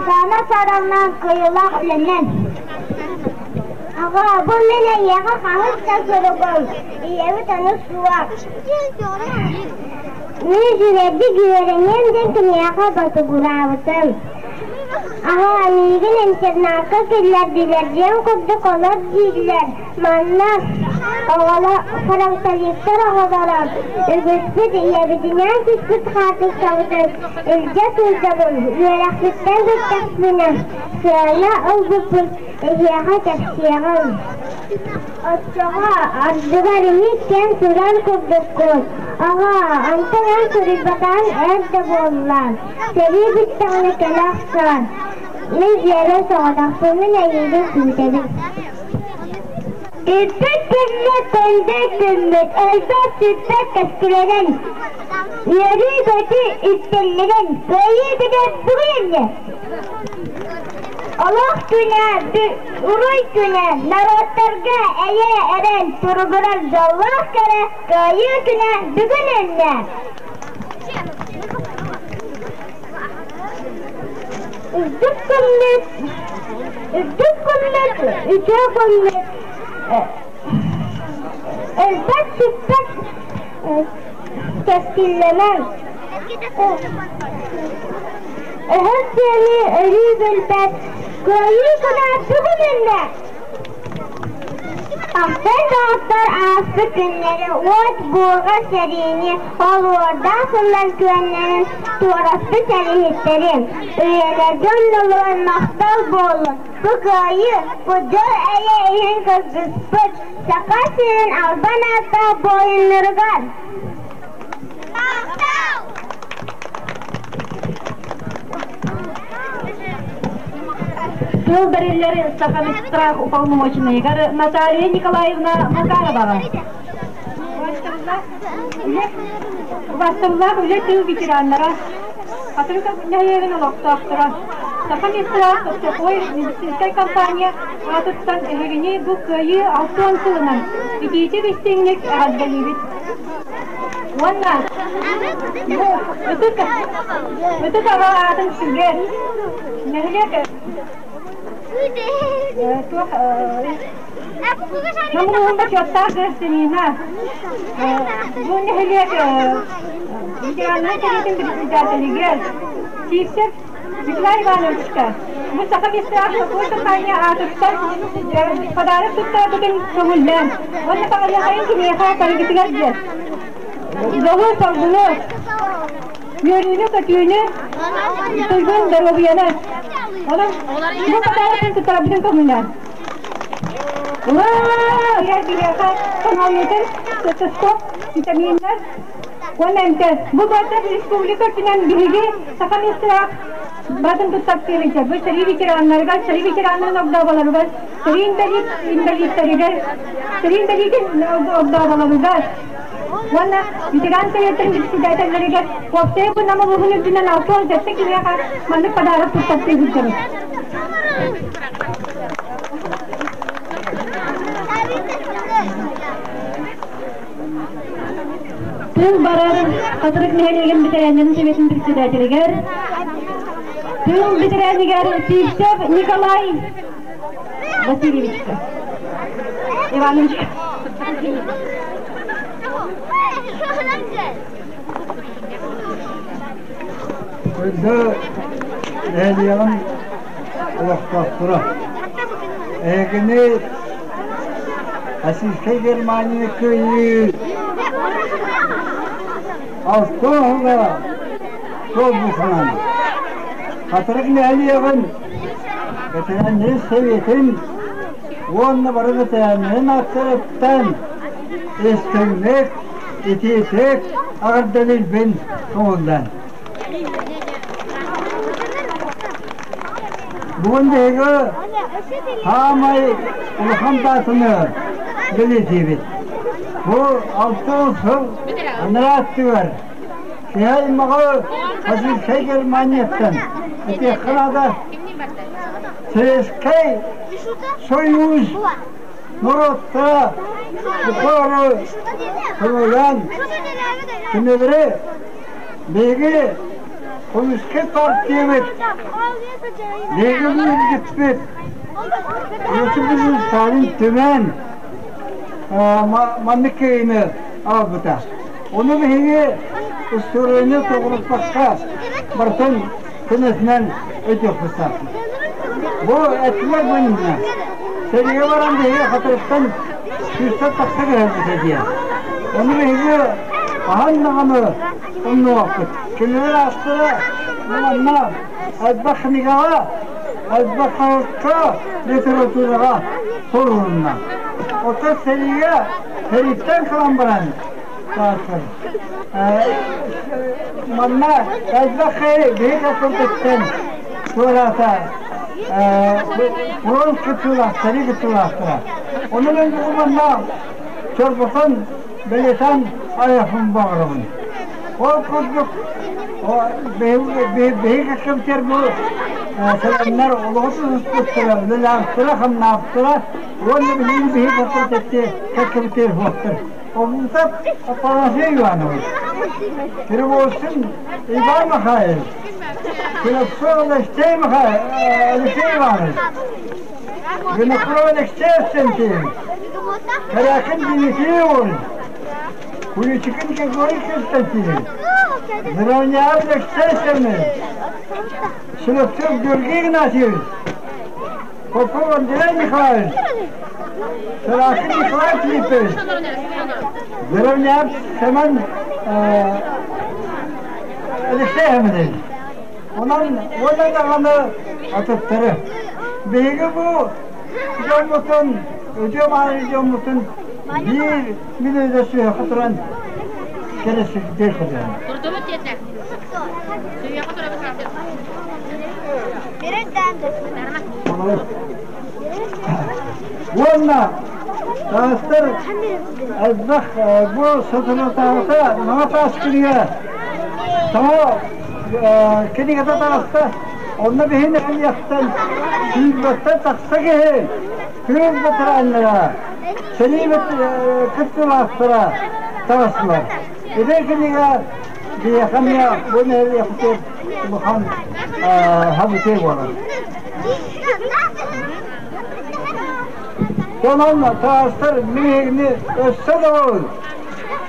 саана саараҥнаан кыайыылаах үлэнэн. Аҕа, бу мин эйиэхэ хаһыс да суругум, ийэбит ону суох. Мин үчүгэйдик үөрэниэм диэн киниэхэ ботугураабытым. Аҕа, миигин интернакка киллэрдилэр диэн курдук олор дииллэр. Манна оҕолор, фронтовиктар оҕолоро үгүспүт ийэбитинээн түспүт хаартыскабытын илдьэ сылдьабын. Үөрэхпиттэн бүттэхпинэ сыана ылбыппын эһиэхэ кэпсиэҕим. Оччоҕо ардыгар иһит-кэм турар курдуккун. Аҕа, онтон эн суруйбатаҕыҥ эр да буолла. Сэрии бүттэҕинэ кэлэ охсоор. Мин дьиэбэр соҕотохпун, мин эйиигин күүтэбин. Бүппүт күммүт, күндү күммүт, өлбөт-сүппэт кэскилэнэн. Үөрүү-көтүү үктэллигин кыайыы күнэ бүгүн! Олох күнэ, уруй күнэ, норуоттарга эйэ эрэл туругурар дьоллоох кэрэ кыайыы күнэ бүгүн үүннэ! Үрдүк күммүт, үрдүк күммүт, үтүө күммүт, өлбөт сүппэт кэскиллэнэн, өһөс диэни өрүү билбэт кыайыы күнэ бүгүн үүннэ! Ахтар доҕоттор ааспыт күннэри уот буурҕа сэриини олуордаах сыллар күөннэрин туораспыт сэрииһиттэрин, үйэлэргэ оннулугар махтал буоллун! Бу кыайыы, бу дьол эйэ иһин кыргыспыт Саха сирин албан ааттаах буойуннарыгар! Махтал! Тыл бэриллэр Сахамистрах уполномоченныйыгар Наталья Николаевна Макароваҕа. Убастабыллаах үлэ тыл ветераннара, Хатырык нэһилиэгин олохтоохторо, Саха Медстрах страховой медицинскэй компания аатыттан эһигини бу Кыайыы 60 сылынан итиитик-истиҥник эҕэрдэлиибит. Уонна бу ытык ытык аҕа аатын сүгэр нэһилиэк туох Намылыһын бочуоттаах гражданина бу нэһилиэк ветераннарын сэбиэтин председателигэр Сивцев Николай Ивановичка бу Саха Мистрах компания аатыттан подарок туттарбытын көҥүллээн уонна баҕарыахайын киниэхэ барыгытыгар диэн дьолу соргуну үөрүүнү-көтүүнү туйгун доруобуйаны онон бу подарокпын туттарбытын көҥүллээн Ура! Биһиэхэ санаалыытын стетоскоп, витаминнар уонна эмтэр. Бу барыта республика үрдүнэн биһиги саха миэстэлээх батын туттартыырыгар, бу сэрии ветераннарыгар, сэрии ветераннарын огдооболоругар, сэрии инбэлииттэригэр, сэрии инбэлиитин огдооболоругар уонна ветеран сэриэттэрин председателлэригэр уопсайа бу Нам улууһун үрдүнэн 67 киһиэхэ маннык подарок туттартыы сылдьабыт. Тыл барар Хатырык нэһилиэгин бэтэрээннэрин сэбиэтин председателигэр, тыл бэтэрээнигэр Сивцев Николай Васильевичка Ивановичка. Күндү нэһилиэгин олохтоохторо! Эһигини Российскай Германия кыайыы алтыһыла туолбутунан Хатырык нэһилиэгин бэтэрээннэрин сэбиэтин уонна бары бэтэрээннэрин ааттарыттан истиҥник, итиитик эҕэрдэлиирбин көҥүллээн. Бүгүн биһиги саамай улахан даатаны бэлиэтиибит. Бу 6 сыл анараа өттүгэр киһи аймаҕы фашистскай Германияттан этиэххэ наада Советскай Союз норуоттара букары көмөлөөн кинилэри биһиги Коммунистическай партиябыт биһиги бүппүт Иосиф Сталин түмэн маннык кыайыыны аҕалбыта. Ону биһиги устуоруйаны тоҕуруппакка барытын көнөтүнэн өйдүөхпүт. Бу эттилэр бу иннинэ. Сэриигэ баран биһиги Хатырыктан сүүстэн тахса көһөрбүтэ диэн. Ону биһиги хаһан даҕаны умнубаппыт. Кинилэр ааттара манна элбэх кинигэҕэ, элбэх халыкка, литератураҕа сурулунна. Оттон сэриигэ сэрииттэн кэлэн баран Манна элбэх биһиги курдуктан туораата фронт кыттыылаахтары кыттыылаахтара. Онон мен манна чорботон бэлиэтэн айахпын баҕарабын. Ол курдук биһиги кэмтэр бу сэлэннэр олоҕу тутуспуттара, үлэлээхтэрэ, хамнаахтара уонна билигин биһиги кэпсэтэтти кэккэбитигэр суохтар. Обутап Афанасий Иванович, Перевозчин Иван Михайлович, Кулевцов Алексей Михайлович, Алексей Иванович, Винокуров Алексей Константинович, Корякин Дмитрий Иванович, Куличикин Григорий Константинович, Заровняев Алексей Семенович, Селевцов Георгий Игнатьевич, Попов Андрей Михайлович, Саракин Николай Филиппович, Заровняев Семен Алексей Семенович. Онон уонна даҕаны атыттары. Биһиги бу дьоммутун, үтүө мааны дьоммутун биир мүнүүтэ сүһүөххэ туран кэрэсирдиир курдук. Турдубут диэтэ. Сүһүөххэ турабыт Уонна таастар элбэх бу соторутааҕыта Маҥа таас кинигэ тоҕо кинигэтэ таҕыста. Онно биһи нэһилиэктэн сүүрбэттэн тахса киһи тыыл ветераннара, сэрии кыттыылаахтара таҕыстылар. Ити кинигэ биһиэхэ эмиэ бу нэһилиэкпитигэр улахан событие буолар. Онон таастар биһигини өссө да ол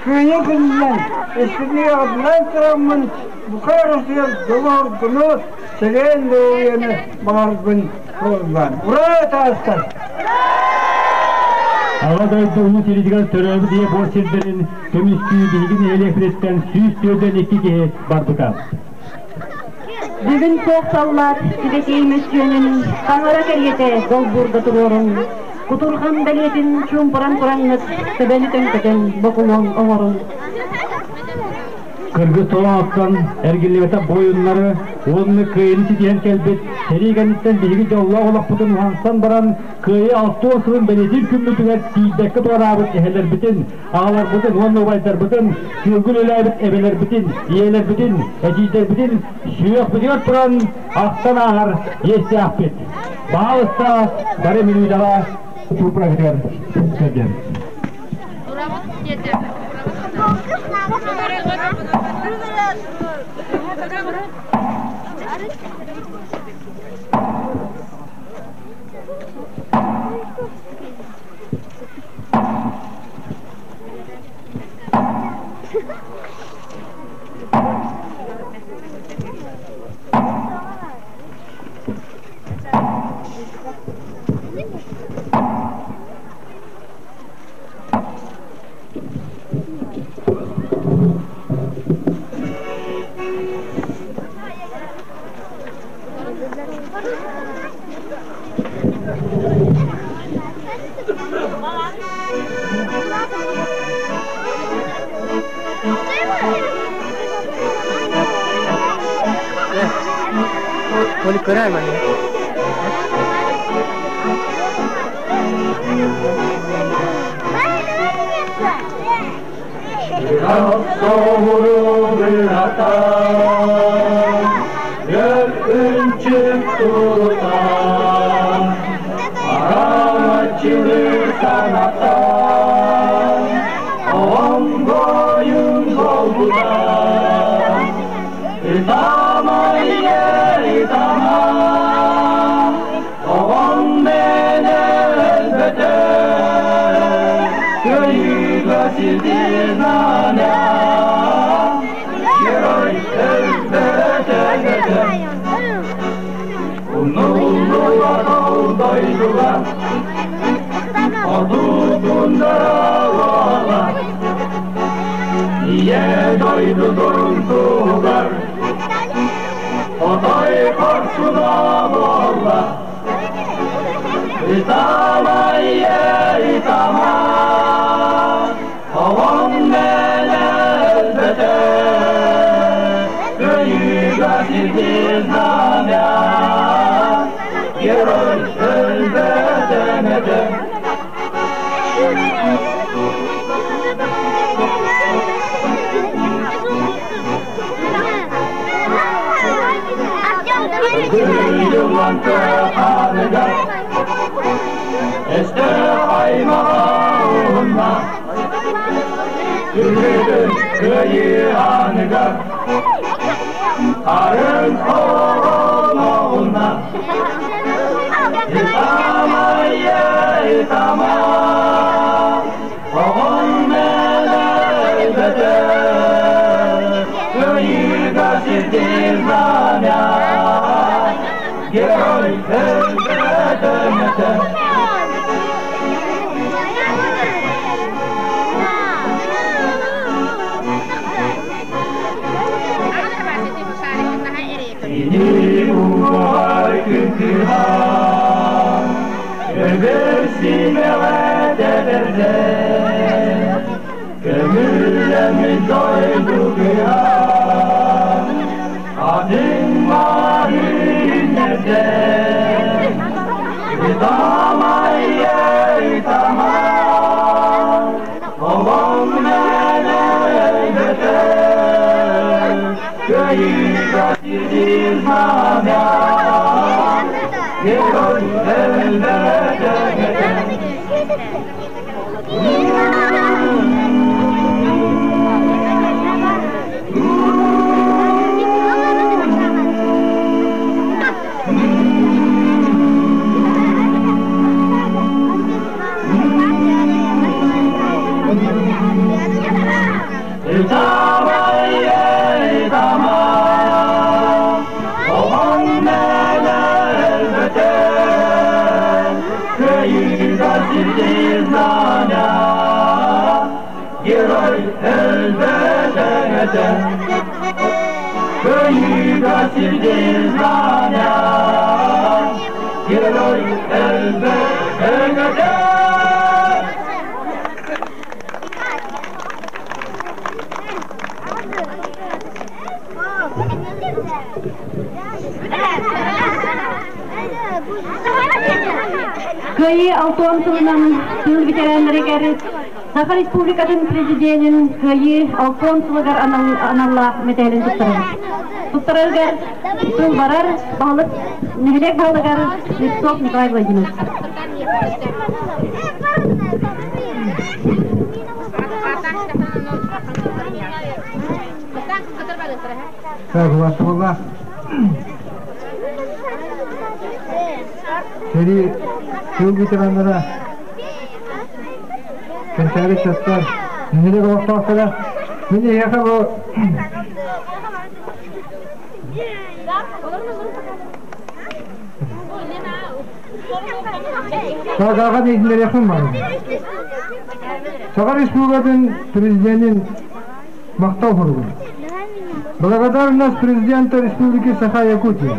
кыайыы күнүнэн истиҥник эҕэрдэлээн тураммын бука барытыгар дьолу-соргуну, чэгиэн доруобуйаны баҕарбын туруулаан. Ура, таастар! Аҕа дойду улуу сиригэр төрөөбүт ийэ буор сирдэрин көмүскүү биһиги нэһилиэкпититтэн 142 киһи барбыта. Бүгүн суох саллаат сибэтиэй мөссүөнүн таҥара кэриэтэ долбуурга туруорун, кутурҕан бэлиэтин чуумпуран тураҥҥыт төбөнү төҥкөтөн бокулуон оҥорун. Кыргыз толооттон эргиллибэтэх буойуннары уонна кыайыыны ситиһэн кэлбит сэрии кэнниттэн биһиги дьоллоох олохпутун уһансан баран Кыайыы 60 сылын бэлиэтиир күммүтүгэр тиийбэккэ туораабыт эһэлэрбитин, аҕаларбытын уонна убайдарбытын, күөгүл үлээбит эбэлэрбитин, ийэлэрбитин, эдьиийдэрбитин сүһүөхпүтүгэр туран ахтан ааһар иэстээхпит. Баһаалыста бары мүнүүтэҕэ чуупурагытыгар сылдьан. Oli көрөр маны. Ууллан кыаханыгар Өстөөх аймаҕа уһунна Күргүтүн кыайыы ааныгар Арын оҕолоҕуна Ытамай, ытама Оҕон мэлэйбэтэ Кыайыыга сирдиир знамя Герой өлбөтөҥөтө Кини уҥуоҕар күн Көмүс симэҕэ тэбэрдэ Көҥүллэммит дойду кыһа Атын маарыыннэрдэ Ытамай, ытама Оҕоҥ мээнэ өлбөтө Кыайыыга сирдиир знамя Герой өлбөтөҥөтө Герой өлбөтөҥөтө Кыайыыга сирдиир знамя Герой өлбөтөҥөтө Кыайыы алтыан сылынан тыыл ветераннарыгар Саха Республикатын Президенин Кыайыы алтыан сылыгар аналлаах мэтээлин туттарар. Туттарарыгар тыл барар баһылык нэһилиэк баһылыгар Слепцов Николай Владимирович. Согласовала. Сэрии тыыл ветераннара Кэнчээри ыччаттар нэһилиэк олохтоохторо мин эһиэхэ бу Саҕаҕа иһитиннэриэхпин баҕарабын. Саха Республикатын Президенин махтал суругун. Благодарность президента Республики Саха-Якутия.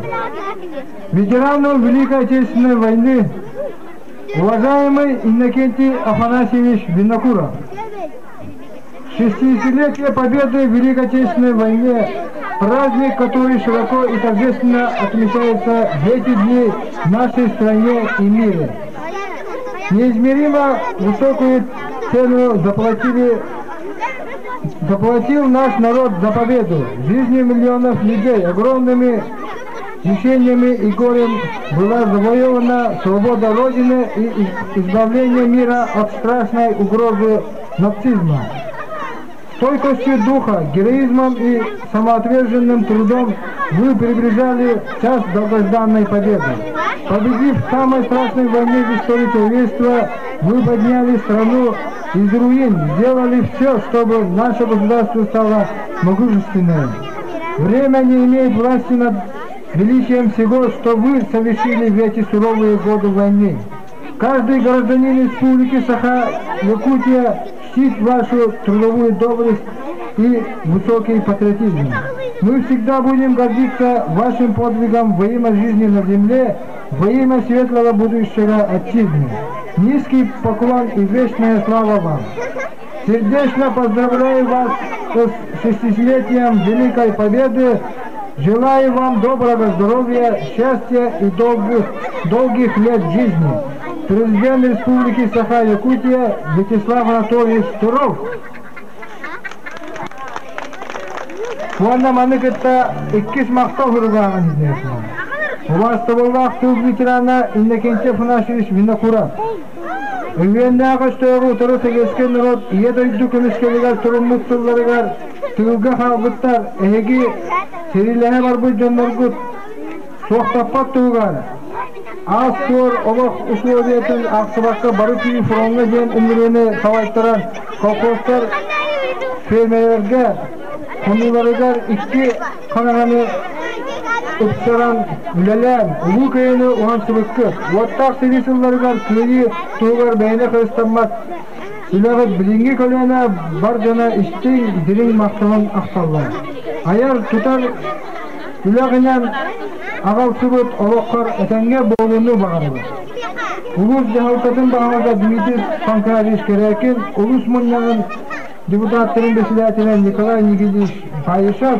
Ветерану Великой Отечественной войны, уважаемый Иннокентий Афанасьевич Винокуров. 60-летие Победы в Великой Отечественной войне – праздник, который широко и торжественно отмечается в эти дни в нашей стране и мире. Неизмеримо высокую цену заплатили заплатил наш народ за победу. Жизни миллионов людей огромными мучениями и горем была завоевана свобода Родины и избавление мира от страшной угрозы нацизма. Стойкостью духа, героизмом и самоотверженным трудом вы приближали час долгожданной победы. Победив в самой страшной войне в истории человечества, вы подняли страну из руин, сделали все, чтобы наше государство стало могущественным. Время не имеет власти над величием всего, что вы совершили в эти суровые годы войны. Каждый гражданин Республики Саха-Якутия чтит вашу трудовую доблесть и высокий патриотизм. Мы всегда будем гордиться вашим подвигом во имя жизни на земле, во имя светлого будущего Отчизны. Низкий поклон и вечная слава вам. Сердечно поздравляю вас с 60-летием Великой Победы. Желаю вам доброго здоровья, счастья и долгих, долгих лет жизни. Президент Республики Саха-Якутия Вячеслав Анатольевич Штыров. Уонна маны кытта иккис махтал суругааҕын иһитиннэриэххэ. Убаастабыллаах тыл ветерана Иннокентий Афанасьевич Винокуров. Өйүөннээх өстөөҕү утары сэбиэскэй норуот Ийэ дойду көмүскэлигэр туруммут сылларыгар тыылга хаалбыттар эһиги сэриилэһэ барбыт дьонноргут суохтаппат туһугар аас-туор олох условиятын аахсыбакка бары күүһү фроҥҥа диэн ыҥырыыны салайтаран колхозтар фермерэргэ хонууларыгар икки хараҥаны ыпсаран үлэлээн Улуу Кыайыыны уһансыбыккыт. Уоттаах сэрии сылларыгар кыайыы туһугар бэйэни харыстаммат үлэҕит билиҥҥи көлүөнэ бар дьоно истиҥ, дириҥ махталын ахталлар. Айар тутар үлэҕинэн аҕалсыбыт олоххор этэҥҥэ буолууну баҕарабыт. Улуус дьаһалтатын баһылыга Дмитрий Панкратович Корякин улуус мунньаҕын депутаттарын председателэ Николай Никитич Баишев,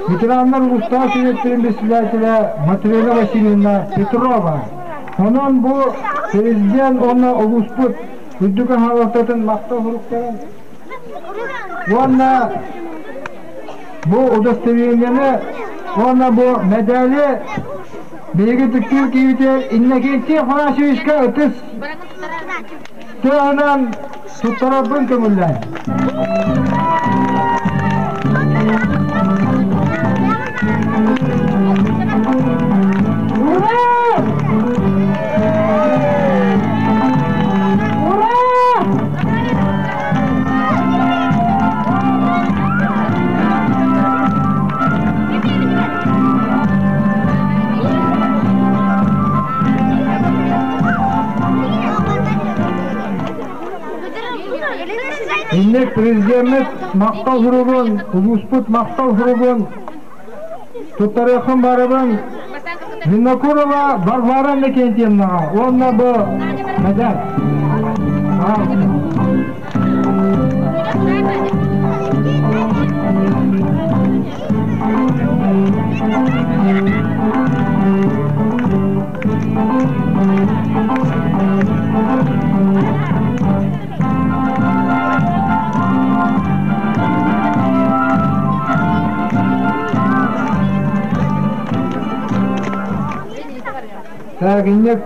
ветераннар улуустаах советтарын председателэ Матрена Васильевна Петрова. Онон бу президент уонна улууспут үрдүк аһаҕалтатын махтал суруктарын уонна бу удостоверениены уонна бу медали биһиги түктүүр киһибитигэр Иннокентий Афанасьевичка ытыс тыаһынан туттарарбын көҥүллээн. Инник президеммит махтал суругун, улууспут махтал суругун туттарыаххын барыбын Винокурова Варвара Иннокентьевнаҕа уонна бу медаль. Саагынньык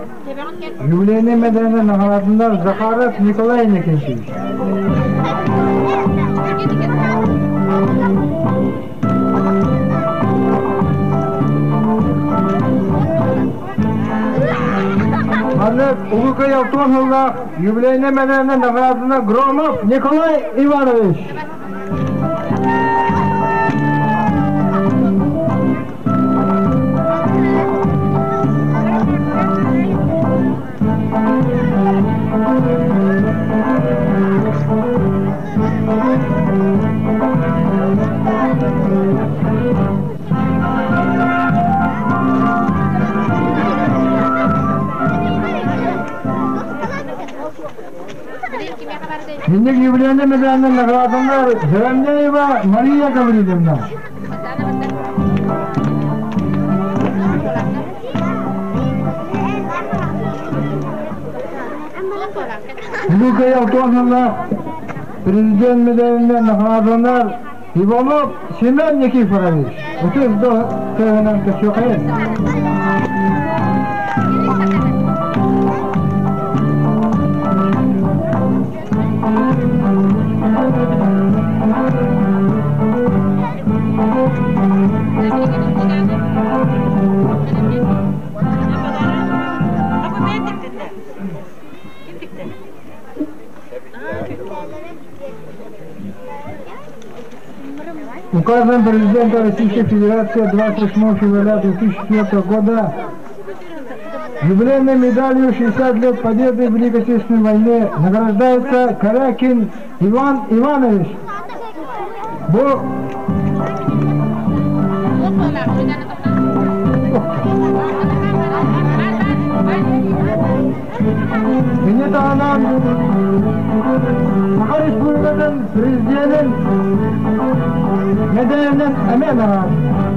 юбилейный медалынан наҕараадалар Захаров Николай Иннокентьевич. Маннык Улуу Кыайыы алтан сыллаах юбилейный медалынан наҕараадалар Громов Николай Иванович. Инник юбилейный медалынан наградалар Зарамняева Мария Гавриловна. Улуу Кыайыы Алтуонсаллаах президент медалынан наградалар Иванов Семен Никифорович. Утуз тыһынан көсүөхайын. Указом президента Российской Федерации 28 февраля 2004 года юбилейной медалью 60 лет Победы в Великой Отечественной войне награждается Корякин Иван Иванович. Бу Кини таһынан Саха Республикатын президенин медалинэн эмиэ наҕараадаланна.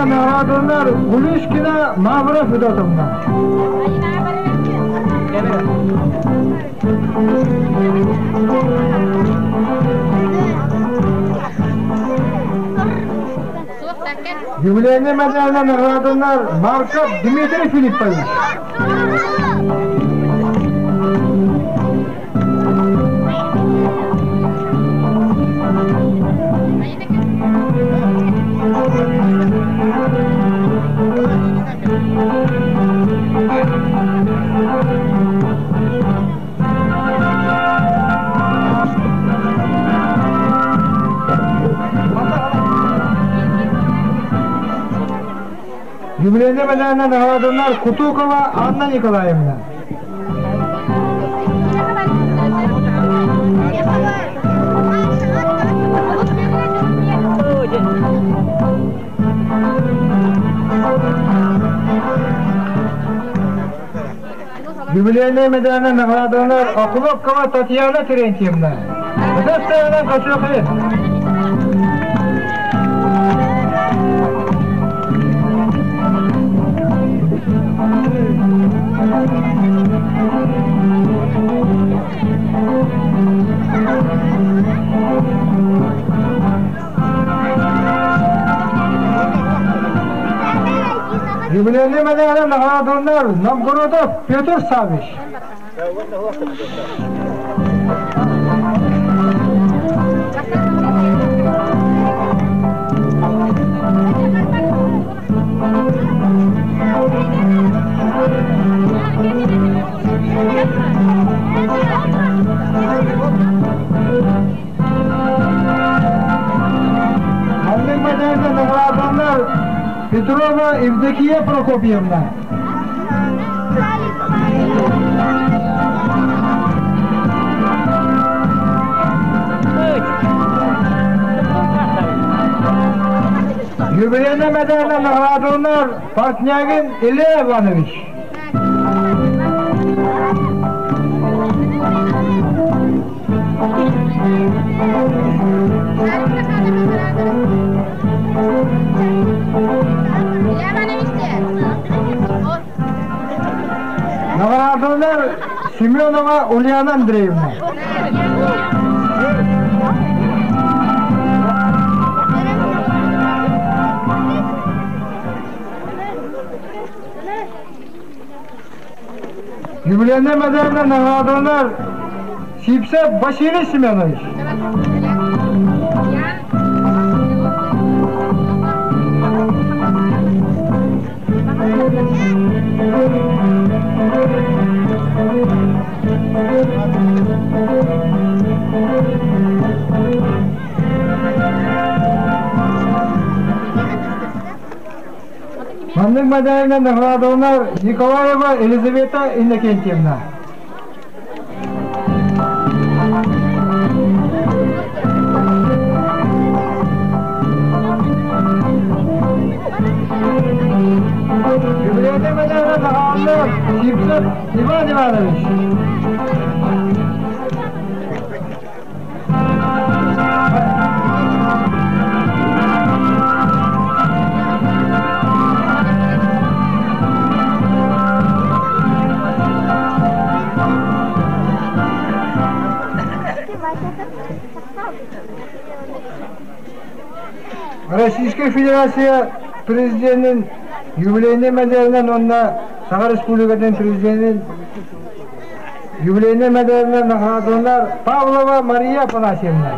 медалынан наҕараадаланар Гулишкина Мавра Федотовна. Юбилейный медалынан наҕараадаланар Марков Дмитрий Филиппович. Юбилейный медалынан наҕараадаланар Кутукова Анна Николаевна. Юбилейный медалынан наҕараадаланар Окуловкова Татьяна Терентьевна. Ытыс тыаһынан көрсүөххэ. Юбилейный медалынан наҕараадаланар Новгородов Петр Савич. Маннык медалынан наҕараадаланар Петрова Евдокия Прокопьевна. Юбилейный медалынан наҕараадаланар Портнягин Илья Иванович. Наҕараадаланар Семенова Ульяна Андреевна. Юбилейный медалынан наҕараадаланар Сипсев Василий Семенович. Маннык медалынан наҕараадаланар Николаева Елизавета Иннокентьевна. Юбилейный медалынан наҕараадаланар Сипсов Иван Иванович. Российская Федерация президентин юбилейный медалынан уонна Саха Республикатын президентин юбилейный медалынан наҕараадаланар Павлова Мария Афанасьевна.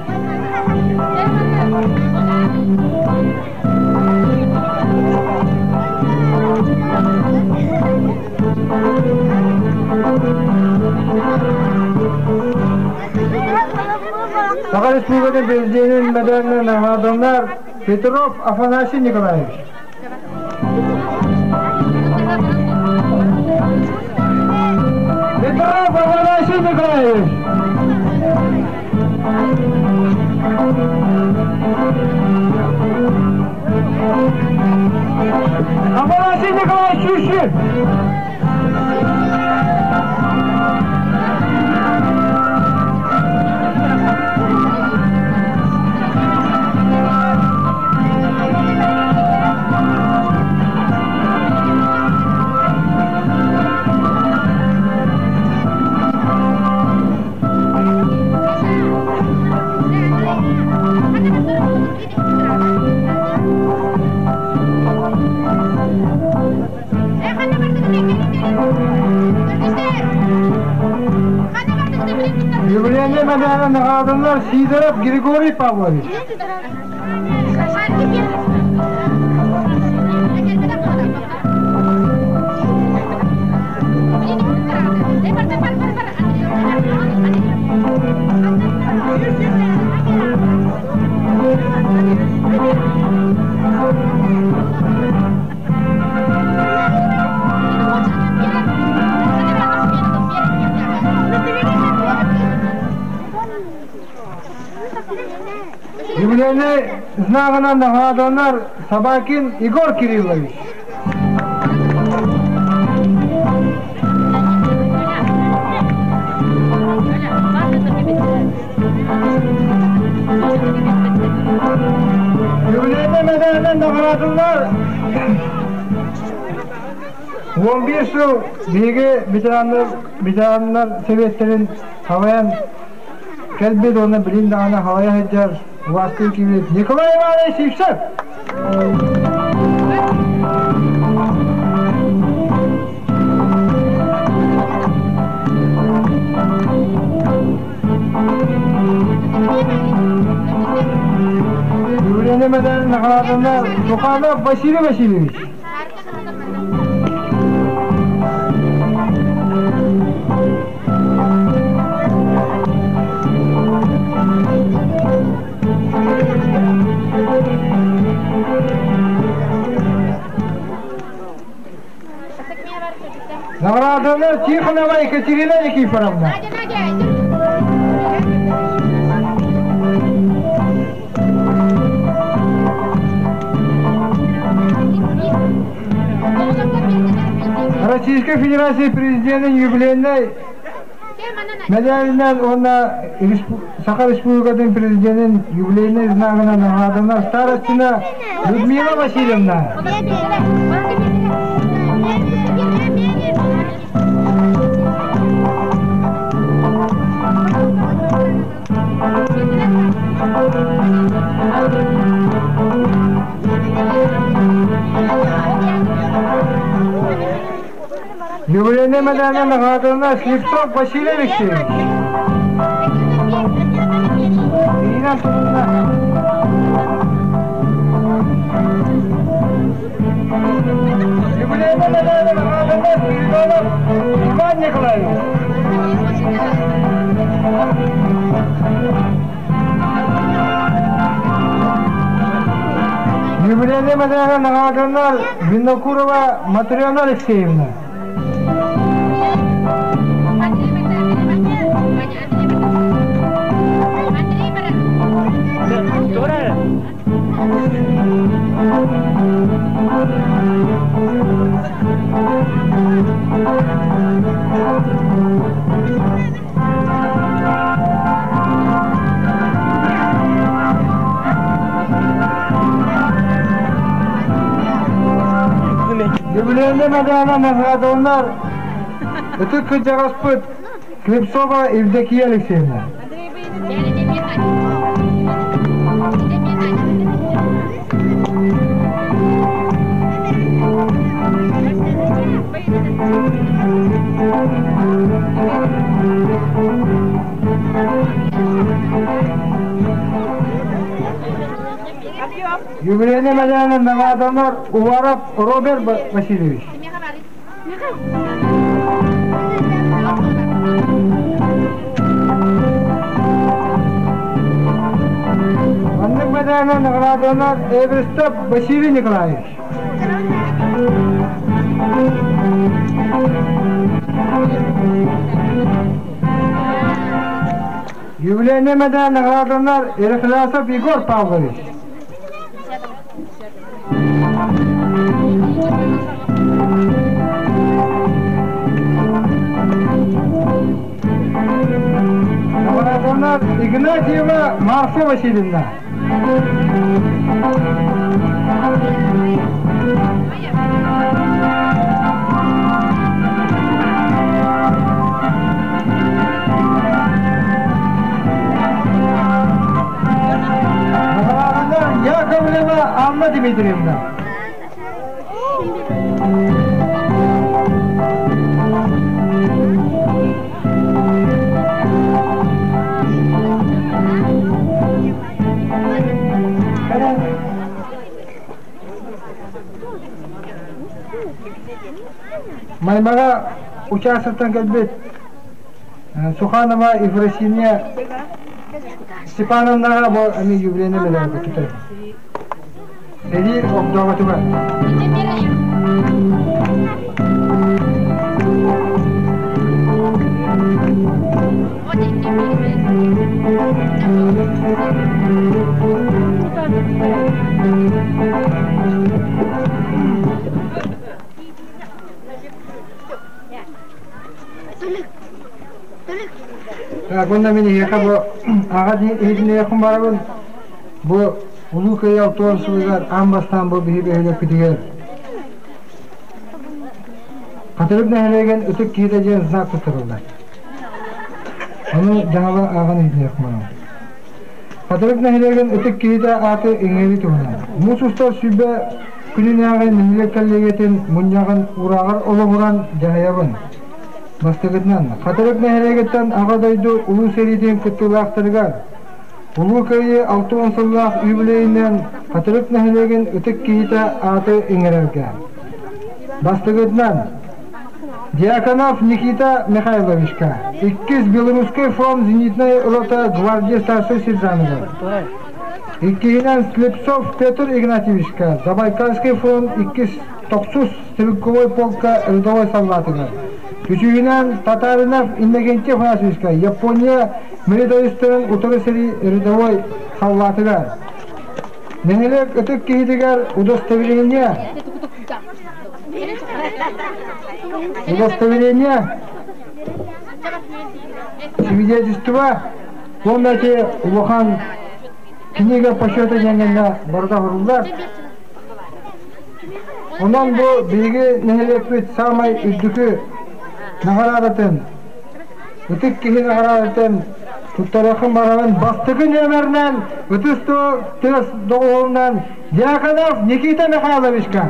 Саха Республикатын президентин медалынан наҕараадаланар Петров Афанасий Николаевич. Петров Афанасий Николаевич. Афанасий Николаевич Чущин. Юбилейный медаль награжданнар Сидоров Григорий Павлович. Юбилейный знагынан награжданнар Собакин Егор Кириллович. Юбилейный медалынан наградылар 11 сыл биһиги ветераннар ветераннар советтерин халайан кэлбит уонна билин даҕаны халайа сылдьар убаастыыр киһибит Николай Иванович Сивцев. Юбилейный медаль наградана Суханов Василий Васильевич. Наградана Тихонова Екатерина Никифоровна. Российской Федерации Президента юбилейной медалинен уонна Саха Республикатын Президентин юбилейный знагынан наградана Старостина Людмила Васильевна. Юбилейный медалинен наградана Слепцов Василий Алексеевич. Ирина Антоновна. Юбилейный медалинен наградана Спиридонов Иван Николаевич. Юбилейный медалинен наградана Винокурова Матрена Алексеевна. Юбилейный медалинен наградалар Ытык кырдьаҕаспыт Слепцова Евдокия Алексеевна. Юбилейный медалинен наградалар Уваров Роберт Васильевич. Маннык медалинен наградалар Эверстов Василий Николаевич. Юбилейный медаль наградалар Ерехлясов Егор Павлович. Наградалар Игнатьева Марфа Васильевна. Наградалар Яковлева Анна Дмитриевна. Маймаҕа учаастактан кэлбит Суханова Ефросинья Степановнаҕа бу эмиэ юбилейный бэлэҕи тутар. Сэрии огдооботугар. Уонна мин эһиэхэ бу аҕа иһитиннэриэхпин баарабын. Бу Улуу Кыайыы алтыан сылыгар аан бастаан бу биһи бөһүөлэкпитигэр Хатырык нэһилиэгин ытык киһитэ диэн знак туттарыллар. Ону дьаһала ааҕан иһитиннэриэхпин баарабын. Хатырык нэһилиэгин ытык киһитэ ааты иҥэрии туһунан. Муус устар 120 күнүнээҕи нэһилиэк кэллиэгэтин мунньаҕын уурааҕар олоҕуран дьаһайабын. Бастакытынан, Хатырык нэһилиэгиттэн Аҕа дойду Улуу сэриитин кыттыылаахтарыгар Улуу Кыайыы 60 сыллаах юбилейинэн Хатырык нэһилиэгин ытык киһитэ ааты иҥэрэргэ. Бастакытынан, Дьяконов Никита Михайловичка, иккис Белорусский фронт зенитной рота гвардии старшай сержаныгар. Иккиһинэн Слепцов Петр Игнатьевичка, Забайкальский фронт иккис тохсус стрелковой полка рядовой саллаатыгар. Үсүһүнэн Татаринов Иннокентий Афанасьевичка, Япония милитаристарын утары сэрии рядовой саллаатыгар. Нэһилиэк ытык киһитигэр удостоверение Удостоверение, свидетельство уонна ити улахан книга почета диэҥҥэ барыта оҥоруллар. Онон бу биһиги нэһилиэкпит саамай үрдүкү наҕараадатын, ытык киһи наҕараадатын туттарыаххын барабын бастакы нүөмэринэн ытыс тыас доҕуһуолунан Дьяконов Никита Михайловичка.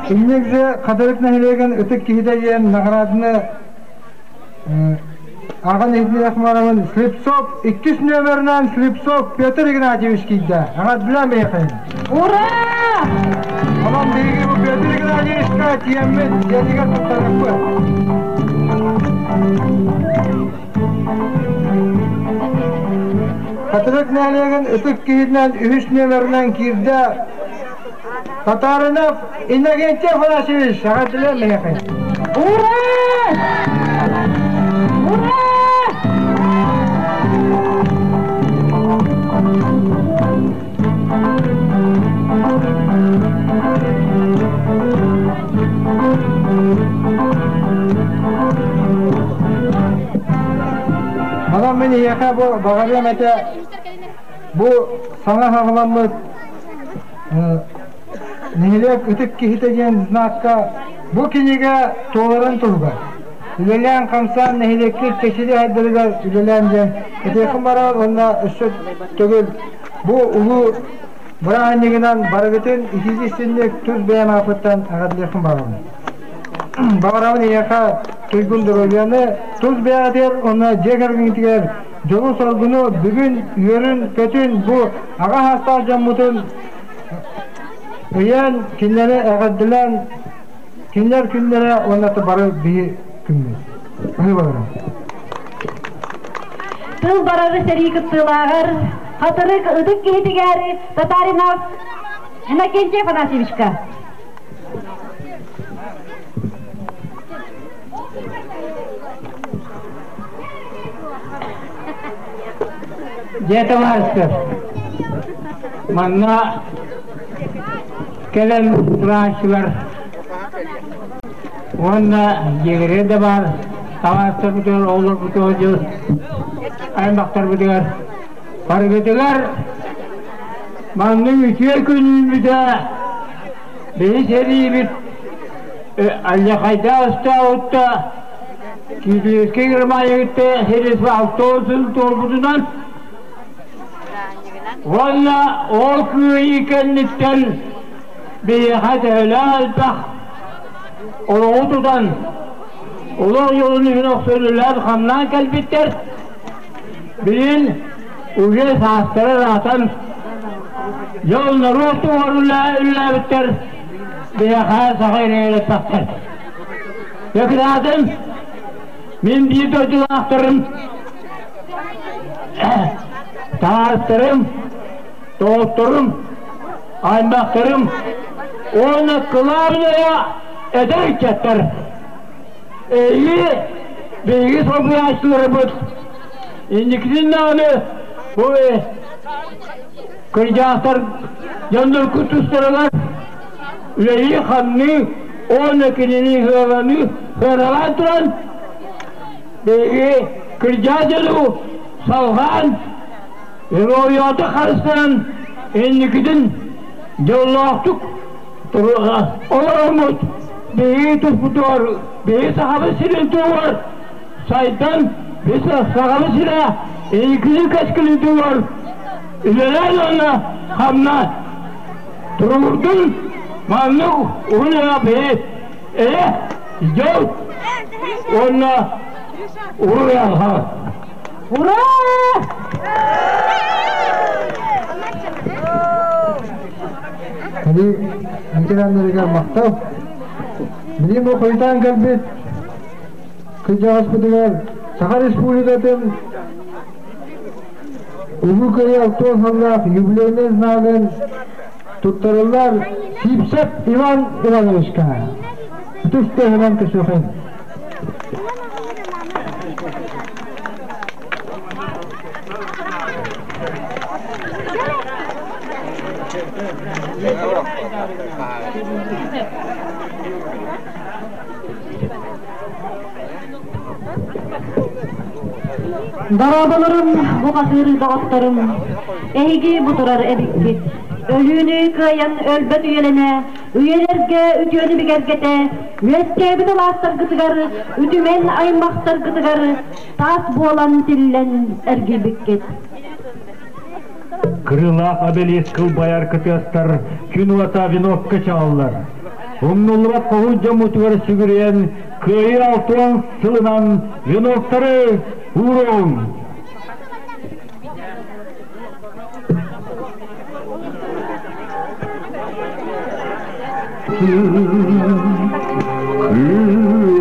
Иннигзе Хатырык нэһилиэгин ытык киһитэ диэн наҕарааданы Аҕа нэһилиэк марамын Слепцов иккис нүөмэринэн Слепцов Петр Игнатьевич киирдэ. Аҕаддылаан бэйэхин. Ура! Онон биһиги бу Петр Игнатьевичка тиэммит дьиэтигэр туттарыахпыт. Хатырык нэһилиэгин ытык киһитинэн үһүс нүөмэринэн киирдэ Татаринов Иннокентий Афанасьевич, эҕэрдэлээн миэхэ. Ура! Ура! Онон мин эһиэхэ бу баҕарыам этэ бу саҥа саҕаламмыт Нэһилиэк ытык киһитэ диэн знакка бу кинигэ туоларын туһугар үлэлээн-хамсаан нэһилиэккит кэчили айдарыгар үлэлээн диэн этиэххин барар уонна өссө төгүл бу улуу бырааһынньыгынан барыгытын итиитик-истинник тус бэйэм ааппыттан эҕэрдэлиэххин баҕарабын. Баҕарабын эйиэхэ туйгун доруобуйаны, тус бэйэҕитигэр уонна дьиэ кэргэҥҥитигэр дьолу-соргуну бүгүн үөрүн-көтүн бу аҕа саастаах дьоммутун ыйан, кинилэри эҕэрдэлээн, кинилэр күннэрэ уонна бары биһи күммүт. Аһыы барарым. Тыл барары сэрии кыттыылааҕар хатырык ытык киһитигэр Татаринов Иннокентий Афанасьевичка. Дьэ, табаарыстар, манна кэлэн турааччылар уонна дьиэлэригэр да баар табаарыстарбытыгар, оҕолорбутугар, дьыл аймахтарбытыгар барыгытыгар маннык үтүө күн үүммүтэ биһи сэриибит Алдьархайдаах ыстаабытта Киитиэскэй Германиятыттан сэрии 60 сыл туолбутунан. Уонна ол кыайыы кэнниттэн биһиэхэ төһөлөөх элбэх олоҕу тутан, олох дьолун иһин охсуллан хамнаан кэлбиттэр. Билин уже саастара ыраатан, дьол норуот туһугар үлэлээбиттэр, биһиэхэ саха ирэйэлэппэхтэр. Дьокутаатым, мин биир дойдулаахтарым, табаарыстарым, доҕотторум, аймахтарым уонна кылаабынайа эдэр ыччаттар. Эһиги биһиги солбуйааччыларбыт инникитин даҕаны бу кырдьаҕастар дьонноргут тустарыгар үлэлии-хамныы уонна кинини сыаланыы сыаналаан туран биһиги кырдьаҕас дьону салҕаан Доруобуйата харыстанан инникитин дьоллоохтук олороммут биһиги туспутугар, биһиги Сахабыт сирин туһугар сайдан, биһиги Сахабыт сирэ инникитин кэскилин туһугар үлэлээн уонна хамнаан туругурдун маннык уһун үйэлээх биһи эйэ, дьол уонна уһун үйэлээх Ура! Кэлии ветераннарыгар махтал. Билигин бу хойутаан кэлбит кырдьаҕаспытыгар Саха Республикатын Улуу Кыайыы алтыан сыллаах юбилейнай знагын туттарыллар Сипсеп Иван Ивановичка. Ытыс тыаһынан көрсүөххэ. Дорооболорум, бухатыыр доҕотторум, эһиги бу турар эбиккит. Өлүүнү кыайан өлбөт үйэлэнэ, үйэлэргэ үтүөнү бигэргэтэ, үөскээбит алаастаргытыгар, үтүмэн аймахтаргытыгар таас буолан тиллэн эргийбиккит. Крылаах обелиск кылбайар кытыастар күн уота венокка чаҕыллар. Умнуллубат хоһуун дьоммутугар сүгүрүйэн Кыайыы алтыан сылынан веноктары ууруҥ!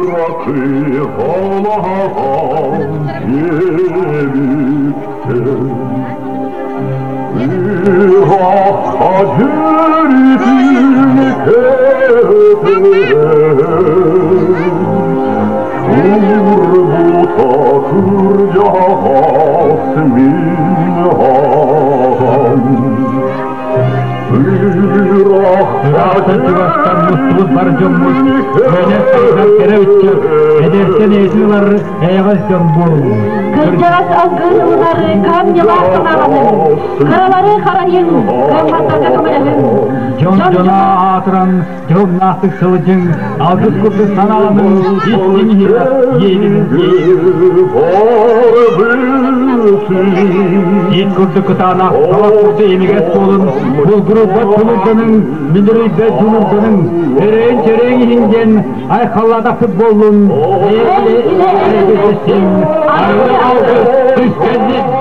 Кыракый балаҕан диэбиттэр Ыраахха дьөрүтүн кэтээн Турбута кырдьаҕас мин аҕам Ыраахтан чугастан мустубут бар дьоммут, көнө сайдар кэрэ ыччат, эдэртэн эти ылар эйэҕэс дьон буолуҥ. Кырдьаҕас алгыһын ылынар кыһамньылаах санааланыҥ, кыралары харайыҥ, кыамматтарга көмөлөһүҥ. Дьон дьоно аатыран дьоһуннаахтык сылдьыҥ, алгыс курдук санааланыҥ, истиҥ иһирэх иэйиҥ Иит курдук кытаанах, талах курдук имигэс буолун, булгуруйбат тулурданыҥ, мүнүрүйбэт дьулурданыҥ, өрөйүн-чөрөйүн иһин диэн айхаллаатахпыт буоллун, эйэни-эйэни арыы алгыс түскэннин!